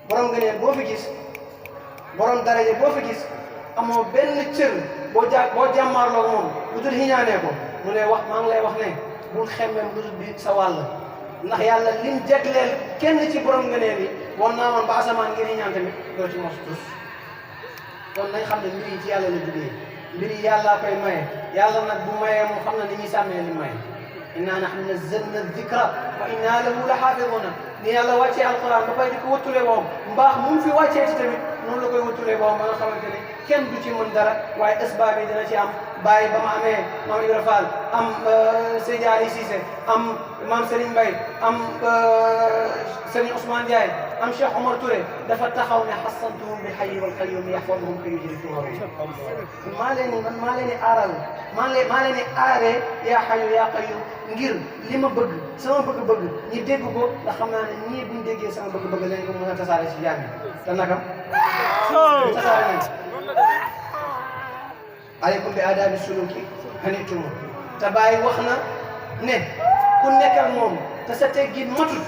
borom ngëneel boo fi gis borom daraja boo fi gis amoo benn cër boo jàmmaarloo moom lu dul hiñaanee ko mu ne wax maa ngi lay wax ne bul xemmem lu dul bi sa wàll ndax yàlla lim jagleel kenn ci borom ngëneel yi woon naa woon ba asamaan ngir hiñaan tamit doo ci mos tus kon nañ xam ne mbir yi ci yàlla la jugee mbir yi yàllaa koy maye yàlla nag bu mayee moom xam na ni ñuy sàmmee li maye inna nahnu nazzalna dhikra wa inna lahu la xaafiduna ni yàlla wàccee alquran ba pare di ko wëttulee boom mbaax mu fi wàccee ci tamit noonu la koy wëttulee boom ba nga xamante ne kenn du ci mën dara waaye asbaab yi dina ci am bàyyi ba ma amee maam Ibra Fall am Seydi Ali Cissé am maam Serigne Mbaye am Serigne Ousmane Ndiaye am Cheikh Omar Touré dafa taxaw ne xasantuhum bi xayyi wal qayyum yaxfaduhum ka yujri tuwarum maa leen di aaral maa leen di aaree yaa xayu yaa qayyum ngir li ma bëgg sama bëgg-bëgg ñi dégg ko ndax xam naa ne ñii buñ déggee sama bëgg-bëgg lañ ko mën a tasaare si jaam yi te naka tasaare nañ aleykum bi aadaabi suluki hanitumu te bàyyi wax na ne ku nekk ak moom te sa teggin matut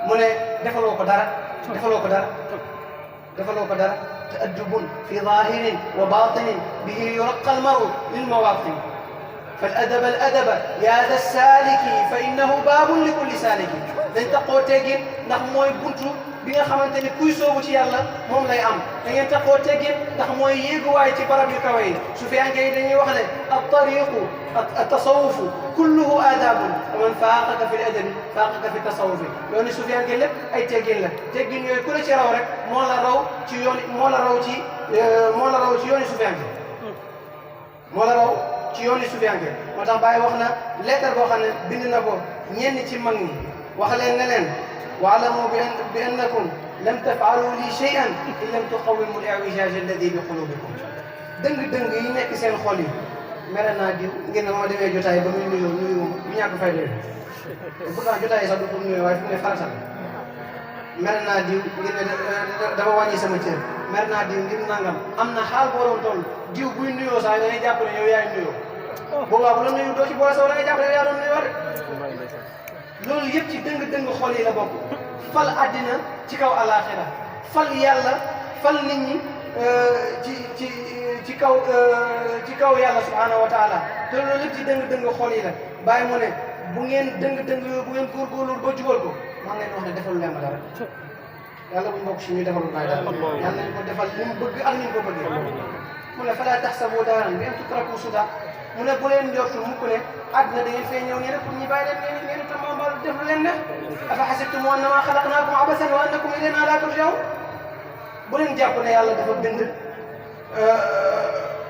mu ne defaloo ko dara te addubun fi zahirin wa batinin bihi yuraqqa almaru lil mawaqin فالأدب يا ذا السالك فإنه باب لكل سالك dañ taxoo teggin ndax mooy buntu bi nga xamante ni kuy soobu ci yàlla moom lay am da ngeen taxoo teggin ndax mooy yéeguwaay ci barab yu kawe yi su fi yi dañuy wax ne at-tariqu at-tasawufu kulluhu aadaabun wa man faaqaka fi al-adabi faaqaka fi tasawufi yooni su fi lépp ay teggin la teggin yooyu ku la ci raw rek moo la raw ci yooni su fi moo la raw ci yooni sufiyanke moo tax Baye wax na lettre boo xam ne bind na ko ñenn ci mag ñi wax leen ne leen waalamu bi annakum lam tafaalu li shay'an in lam tuqawimu al-i'wijaj alladi bi qulubikum dëng-dëng yi nekk seen xol yi mere naa diw ngir ne ma demee jotaay ba muy nuyoo nuyu bu ñàkk fay leen pourtant jotaay sax du pour nuyoo waaye fu mu ne farata mere naa diw ngir ne dama wàññi sama cër mer naa diw ngir nangam am na xaal boo doon toll diw buy nuyoo sax da ngay jàpp ne yow yaay nuyoo boobaa bu la nuyu doo ci boole sax da ngay jàpp ne yow yaa doon nuyoo rek loolu yëpp ci dëng-dëng xol yi la bokk fal àddina ci kaw alaxira fal yàlla fal nit ñi ci kaw yàlla subhanahu wa taala te loolu lépp ci dëng-dëng xol yi la bàyyi mu ne bu ngeen dëng-dëng yooyu bu ngeen góorgóorlu ba jubal ko maa ngi leen wax ne defalu leen ma dara yàlla buñ bokk si ñuy defalul may dara yàlla nañ ko defal ni mu bëgg ak ni mu ko bëggee mu ne falaa taxsabu daaran bi an tutraku suda mu ne bu leen njortu mukk ne àddina da ngeen fee ñëw ngeen pour ñu bàyyi leen ngeen itam moom def lu leen ne afa xasibtum annamaa xalaqnaakum abasan wa annakum ilaynaa laa turja'uun bu leen jàpp ne yàlla dafa bind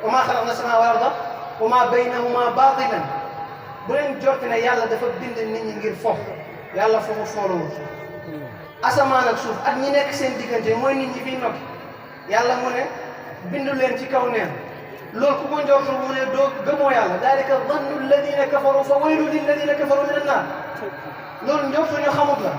wa maa xalaqna as-samaa'a wal arda wa maa baynahumaa baatilan bu leen jort ne yàlla dafa bind nit ñi ngir foofu yàlla foofu foolowul asamaan ak suuf ak ñi nekk seen diggante mooy nit ñi fiy nokki yàlla mu ne bindu leen ci kaw neen loolu ku ko njortu mu ne doo gëmoo yàlla dalika dannu alladina kafaru fa waylu lilladina kafaru min annaar loolu njortu ñu xamut la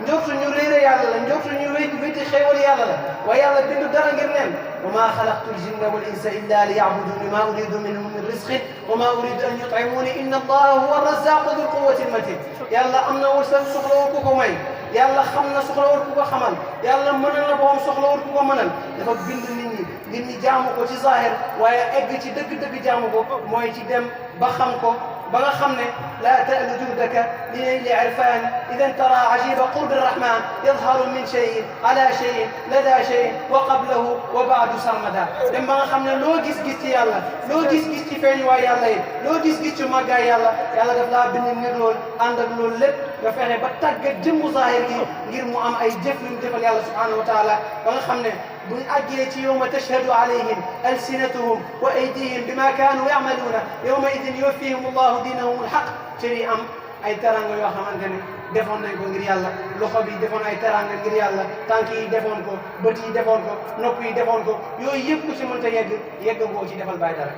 njortu ñu réere yàlla la njortu ñu wéyti xéewal yàlla la waaye yàlla bindu dara ngir neen wa ma xalaqtu ljinna wal insa illa li yacbuduni ma uridu minhum min risqin wa ma uridu an yutcimuni inna allaha huwa arrazaqu dul quwati almatin yàlla am na wërsëg soxlawul ku ko may yàlla xam na soxlawul ku ko xamal yàlla mënal na boom soxlawul ku ko mënal dafa bind nit ñi ngir ñi jaamu ko ci zahir waaye egg ci dëgg-dëgg jaamu ko mooy ci dem ba xam ko ba nga xam ne laa ta'lu juhdaka li nayli irfan idan tara ajiba qurbi rahman yadharu min cheyin ala cheyin lada cheyin wa qablahu wa baadu sarmada dem ba nga xam ne loo gis-gis ci yàlla loo gis-gis ci feeñuwaay yàlla yi loo gis-gis ci màggaay yàlla yàlla daf laa bind ngir loolu ànd ak loolu lépp nga fexe ba tàggat jëmmu zahir gi ngir mu am ay jëf yu mu defal yàlla subhanahu wa taala ba nga xam ne buñ àggee ci yawma tashhadu alayhim alsinatuhum wa aydihim bima kaanu yamaluuna yawma idin yuwaffihim allahu diinahum alhaq ci li am ay teranga yoo xamante ne defoon nañ ko ngir yàlla loxo bi defoon ay teranga ngir yàlla tànk yi defoon ko bët yi defoon ko nopp yi defoon ko yooyu yëpp ku ci mënta yegg boo ci defal bàyyi dara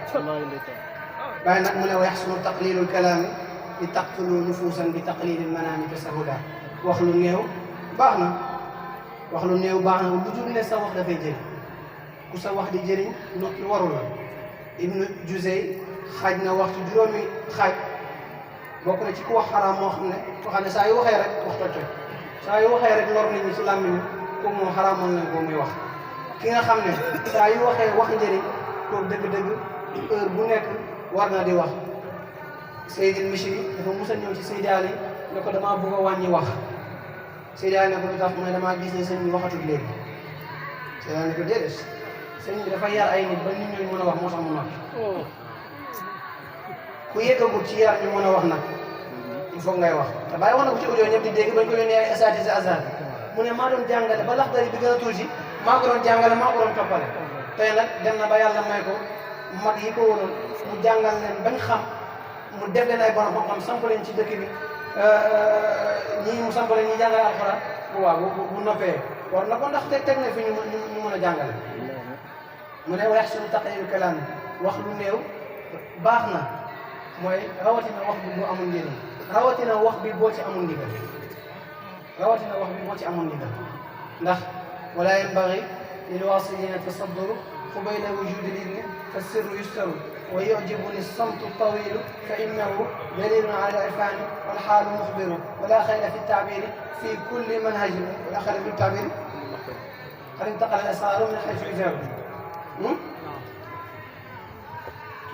bàyyi nag mu ne wa yaxsunu taqlilu lkalaami li taqtulu nufuusan bi taqlili lmanaami tasahuda wax lu néew baax na wax lu néew baax na lu dul ne sa wax dafay jëriñ ku sa wax di jëriñ noppi warul la Ibnu Juzay xaaj na wax ci juróomi xaaj bokk na ci ku wax xaraam moo xam ne saa yu waxee rek wax toj saa yu waxee rek lor nit ñi ci làmmiñ kooku moom xaraam moom lañ ko muy wax ki nga xam ne saa yu waxee wax njëriñ kooku dëgg-dëgg heure bu nekk war na di wax Seydil Mishri dafa musa ñëw ci Seydi Ali ne ko damaa bëgg a wàññi wax Seydi Ali ne ko lu tax mu ne damaa gis ne sëñ bi waxatul léegi Seydi Ali ne ko déedéet sëñ bi dafa yar ay nit ba nit ñooñu mën a wax moo tax mu noppi ku yeggagul ci yar ñu mën a wax nag il faut ngay wax te bàyyi wax na ko ci audio ñëpp di dégg bañ ko yónnee ay asatise azhar mu ne maa doon jàngale ba Laxdari bi gën a tuuti maa ko doon jàngale maa ko doon toppale tey nag dem na ba yàlla may ko mag yi ko wonoon mu jàngal leen bañ xam mu def leen ay borom xam-xam samp leen ci dëkk bi ñii mu samp leen ñi jàngale alxuraan waaw bu noppee war na ko ndax teg na fi ñu mën a jàngale mu ne wa yaxsunu taqlilu kalaam wax lu néew baax na mooy rawatina wax bi boo amul njëriñ rawatina wax bi boo ci amul ndigal rawatina wax bi boo ci amul ndigal ndax wala yanbaghi lil waasilina tasadduru qubayla wujudi lidni fa sirru yustaru wa yu'jibuni samtu tawilu fa innahu dalilun ala irfani wal xaalu muxbiru wala xayra fi tabiri fi kulli manhajin wala xayra fi tabiri qad intaqala al asraru min haythu ijabu mu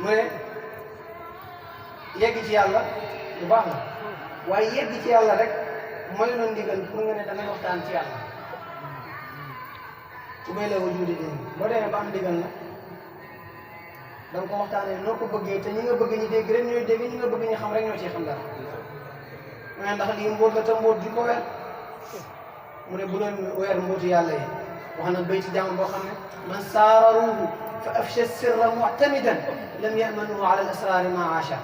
ne yegg ci yàlla lu baax la waaye yegg ci yàlla rek mooy la ndigal pour nga ne dangay waxtaan ci yàlla su bay la wujudi dégg boo demee ba am ndigal na da nga ko waxtaanee noo ko bëggee te ñi nga bëgg ñu dégg rek ñooy dégg ñi nga bëgg ñu xam rek ñoo ciy xam dara mu ne ndax lii mbóot la te mbóot du ko weer mu ne bu doon weer mbóotu yàlla yi wax na béy ci jàmm boo xam ne man saararuhu fa afsha sirra mu'tamidan lam ya'manuhu ala al asrari ma aasha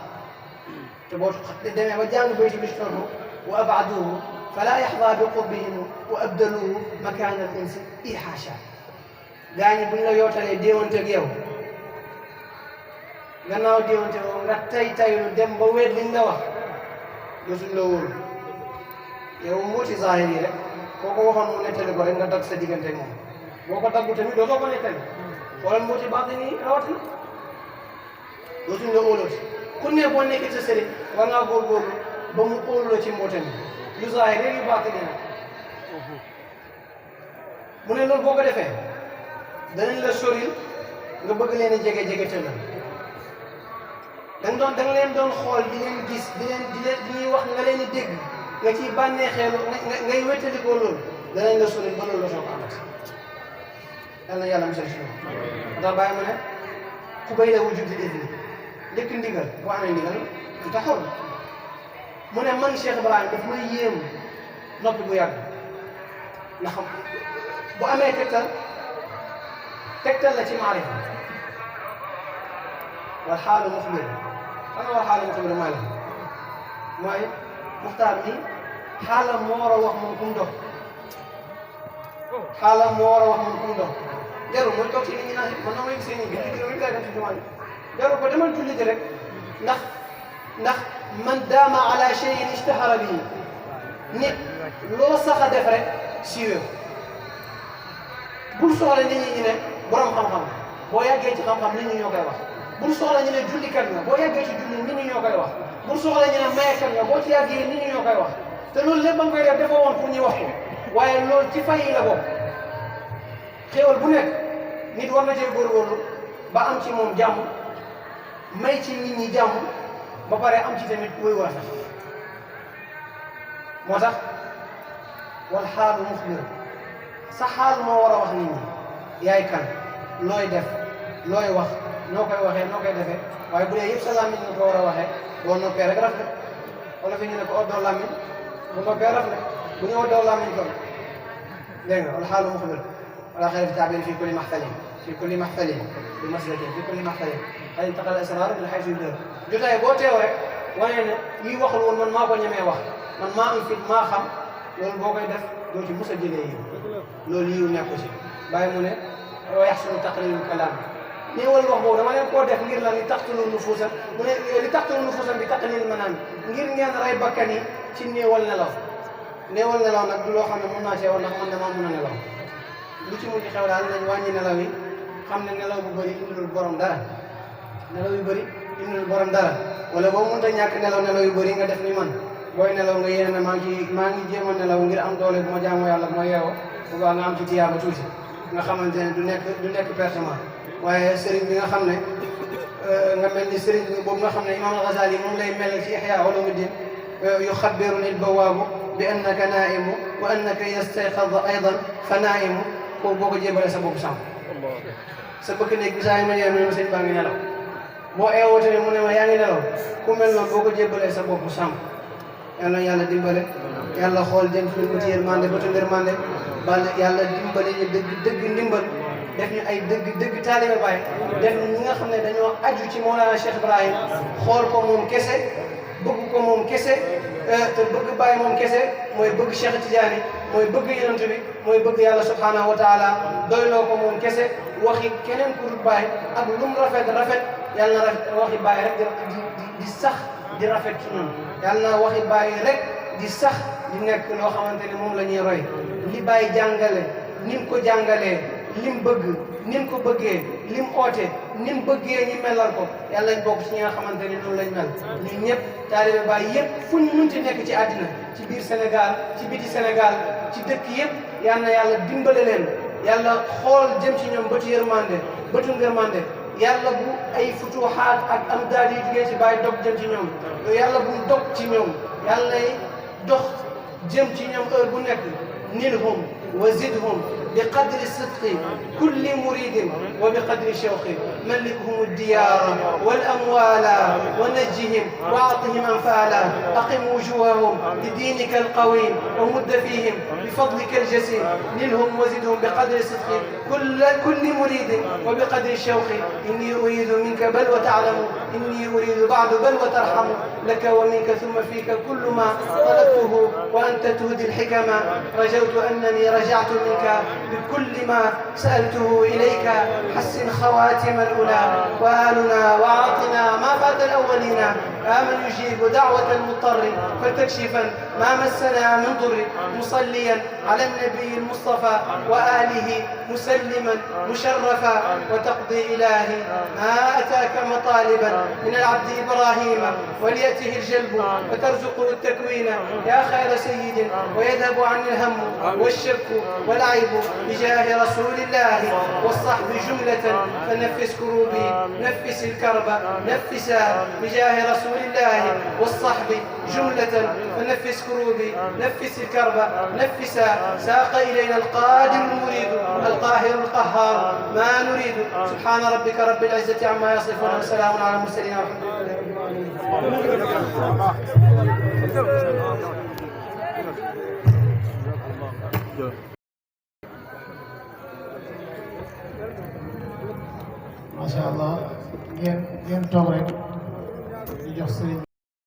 te boo demee ba jàng béy ci bis torbu wa abaduhu fala yaxda bi qurbihim wa abdaluhu makaana al insi ihaasha gaa ñi buñ la yootalee déewante ak yow gannaaw déewante woo nga taylu dem ba weet liñ la wax dootuñ la wóolu yow mbuuti zahir yi rek koo ko waxoon mu nettali ko rek nga dagg sa diggante moom boo ko daggu tamit dootoo ko nettali xoolal mbuuti baatin yi rawatina dootuñ la wóolooti ku ne boo nekkee sa sëriñ war ngaa góorgóorlu ba mu óoluloo ci mbootam yi yu zahir rek yu baatin yi nag mu ne loolu boo ko defee danañ la soril nga bëgg leen a jege te la da nga leen doon xool di leen gis di ñuy wax nga leen di dégg nga ciy bànneexee ngay wéttalikoo loolu danañ la soril ba loolu la soo ko amati yal na yàlla musal si loolu ndax bàyyi mu ne ku bay la wujud di def ni njëkk ndigal boo amee ndigal du taxaw mu ne man Cheikh Ibrahima daf may yéem noppi bu yàgg ndax bu amee tegtal la ci maarifa wal xaalu muxbir xam nga wal xaalu muxbir mooy la mooy muxtaar mi xaalam moo war a wax moom ku mu dox xaalam moo war a wax man ku mu doon jarul mooy toog ci nit ñi naan man na ma gisee nii gën di gën dem ci jumaa ji jarul ko demal julli ji rek ndax man daama ala cheyin ishtahara bii nit loo sax a def rek siiwee bul soxla nit ñi ne borom xam-xam boo yàggee ci xam-xam nit ñi ñoo koy wax bul soxla ñu ne jullikat nga boo yàggee ci julli nit ñi ñoo koy wax bul soxla ñu ne mayekat nga boo ci yàggee nit ñi ñoo koy wax te loolu lépp ba nga koy def dafa woon pour ñu wax ko waaye loolu ci fay yi la bokk xéewal bu nekk nit war na cee góorgóorlu ba am ci moom jàmm may ci nit ñi jàmm ba pare am ci tamit wéy wu rafet moo tax wal xaalu muxbir sa xaal moo war a wax nit ñi yaay kan looy def looy wax noo koy waxee noo koy defee waaye bu dee yëpp sa làmmiñ nga ko war a waxee boo noppee rek rafet wala fi ñu ne ko oddoo làmmiñ bu noppee rafet bu ñu oddoo làmmiñ kon dégg nga wal xaalu muxbir wala xëy na taabir fii kulli maxtalin fii kulli maxtalin bi maslakin fii kulli maxtalin xëy na taxal asrar min xaysu dër jotaay boo teew rek wane ne lii waxul woon man maa ko ñemee wax man maa am fit maa xam loolu boo koy def doo ci mus a jëlee yiw loolu yiw nekku ci bàyyi mu ne wa yaxsunu taqlilul kalaam néewal wax boobu dama leen koo def ngir la li taqtulu nufuusan mu ne li taqtulu nufuusan bi taqlil manaam ngir ngeen rey bakkan yi ci néewal nelaw néewal nelaw nag du loo xam ne mun naa cee wax ndax man damaa mun a nelaw lu ci mun ci xew daal nañ wàññi nelaw yi xam ne nelaw bu bëri indilul borom dara nelaw yu bëri indilul borom dara wala boo mënta ñàkk nelaw yu bëri nga def ni man booy nelaw nga yéene ne maa ngi jéem a nelaw ngir am doole bu ma jaamoo yàlla bu ma yeewoo bu baax nga am ci tiyaaba tuuti nga xamante ne du nekk pertement waaye sëriñ bi nga xam ne nga mel ni sëriñ bi boobu nga xam ne Imam Al-Ghazali moom lay mel ci Ihya Ulumuddin yuxabbiru ni bawaabu bi annaka naimu wa annaka yastayqad aydan fa naimu kooku boo ko jébalee sa bopp sàmm sa bëkk néeg bi saa yi ma ñëwee mu ne ma sëñ baa ngi nelaw boo eewoo tamit mu ne ma yaa ngi nelaw ku mel noonu boo ko jébalee sa bopp sàmm yal na yàlla dimbale yàlla xool jëm fi ñu ci yërmande ba tu ngërmande bal yàlla dimbale ñu dëgg ndimbal def ñu ay dëgg taalibe Baay def ñi nga xam ne dañoo aju ci Mawlana Cheikh Ibrahim xool ko moom kese bëgg ko moom kese te bëgg Baay moom kese mooy bëgg Cheikh Tidiane mooy bëgg yonent bi mooy bëgg yàlla subhanahu wa taala doyloo ko moom kese waxi keneen ku dul Baay ak lu mu rafet yàlla na rafet waxi Baay rek di sax di rafet ci ñun yàlla na waxi Baay rek di sax di nekk loo xamante ne moom la ñuy roy li Baay jàngale ni mu ko jàngalee lim bëgg ni mu ko bëggee lim oote ni mu bëggee ñi melal ko yàlla nañ bokk ci ñi nga xamante ne noonu lañ mel ñun ñëpp taalibe Baay yëpp fu ñu munti nekk ci àddina ci biir Sénégal ci biti Sénégal ci dëkk yëpp yal na yàlla dimbale leen yàlla xool jëm ci ñoom bëtu yërmande bëtu ngërmande yàlla bu ay futuhaat ak am daal yu jugee ci Baay dog jëm ci ñoom yàlla bu mu dog ci ñoom yàlla nay dox jëm ci ñoom heure bu nekk nilhum wa zidhum بقدر صدق كل مريد وبقدر شوق ملكهم الديار والأموال ونجهم وأعطهم أنفالا أقم وجوههم لدينك القويم ومد فيهم بفضلك الجسيم نلهم وزدهم بقدر صدق كل مريد وبقدر شوق إني أريد منك بل وتعلم إني أريد بعد بل وترحم لك ومنك ثم فيك كل ما طلبته وأنت تهدي الحكم رجوت أنني رجعت منك بكل ما سألته إليك حسن خواتم الأولى وآلنا وأعطنا ما فات الأولين آمن يجيب دعوة المضطر فتكشفا ما مسنا من ضر مصليا على النبي المصطفى وآله مسلما مشرفا وتقضي إلهي ما أتاك مطالبا من العبد إبراهيم وليأته الجلب وترزقه التكوين يا خير سيد ويذهب عني الهم والشك والعيب بجاه رسول الله والصحب جملة فنفس كروبي نفس الكرب نفسا بجاه رسول الله والصحب جملة فنفس كروبي نفس الكرب نفسا ساق إلينا القادر المريد القاهر القهار ما نريد سبحان ربك رب العزة عما يصفون وسلام على المرسلين والحمد لله. Masya Allah, ngeen toog rek di jox sëriñ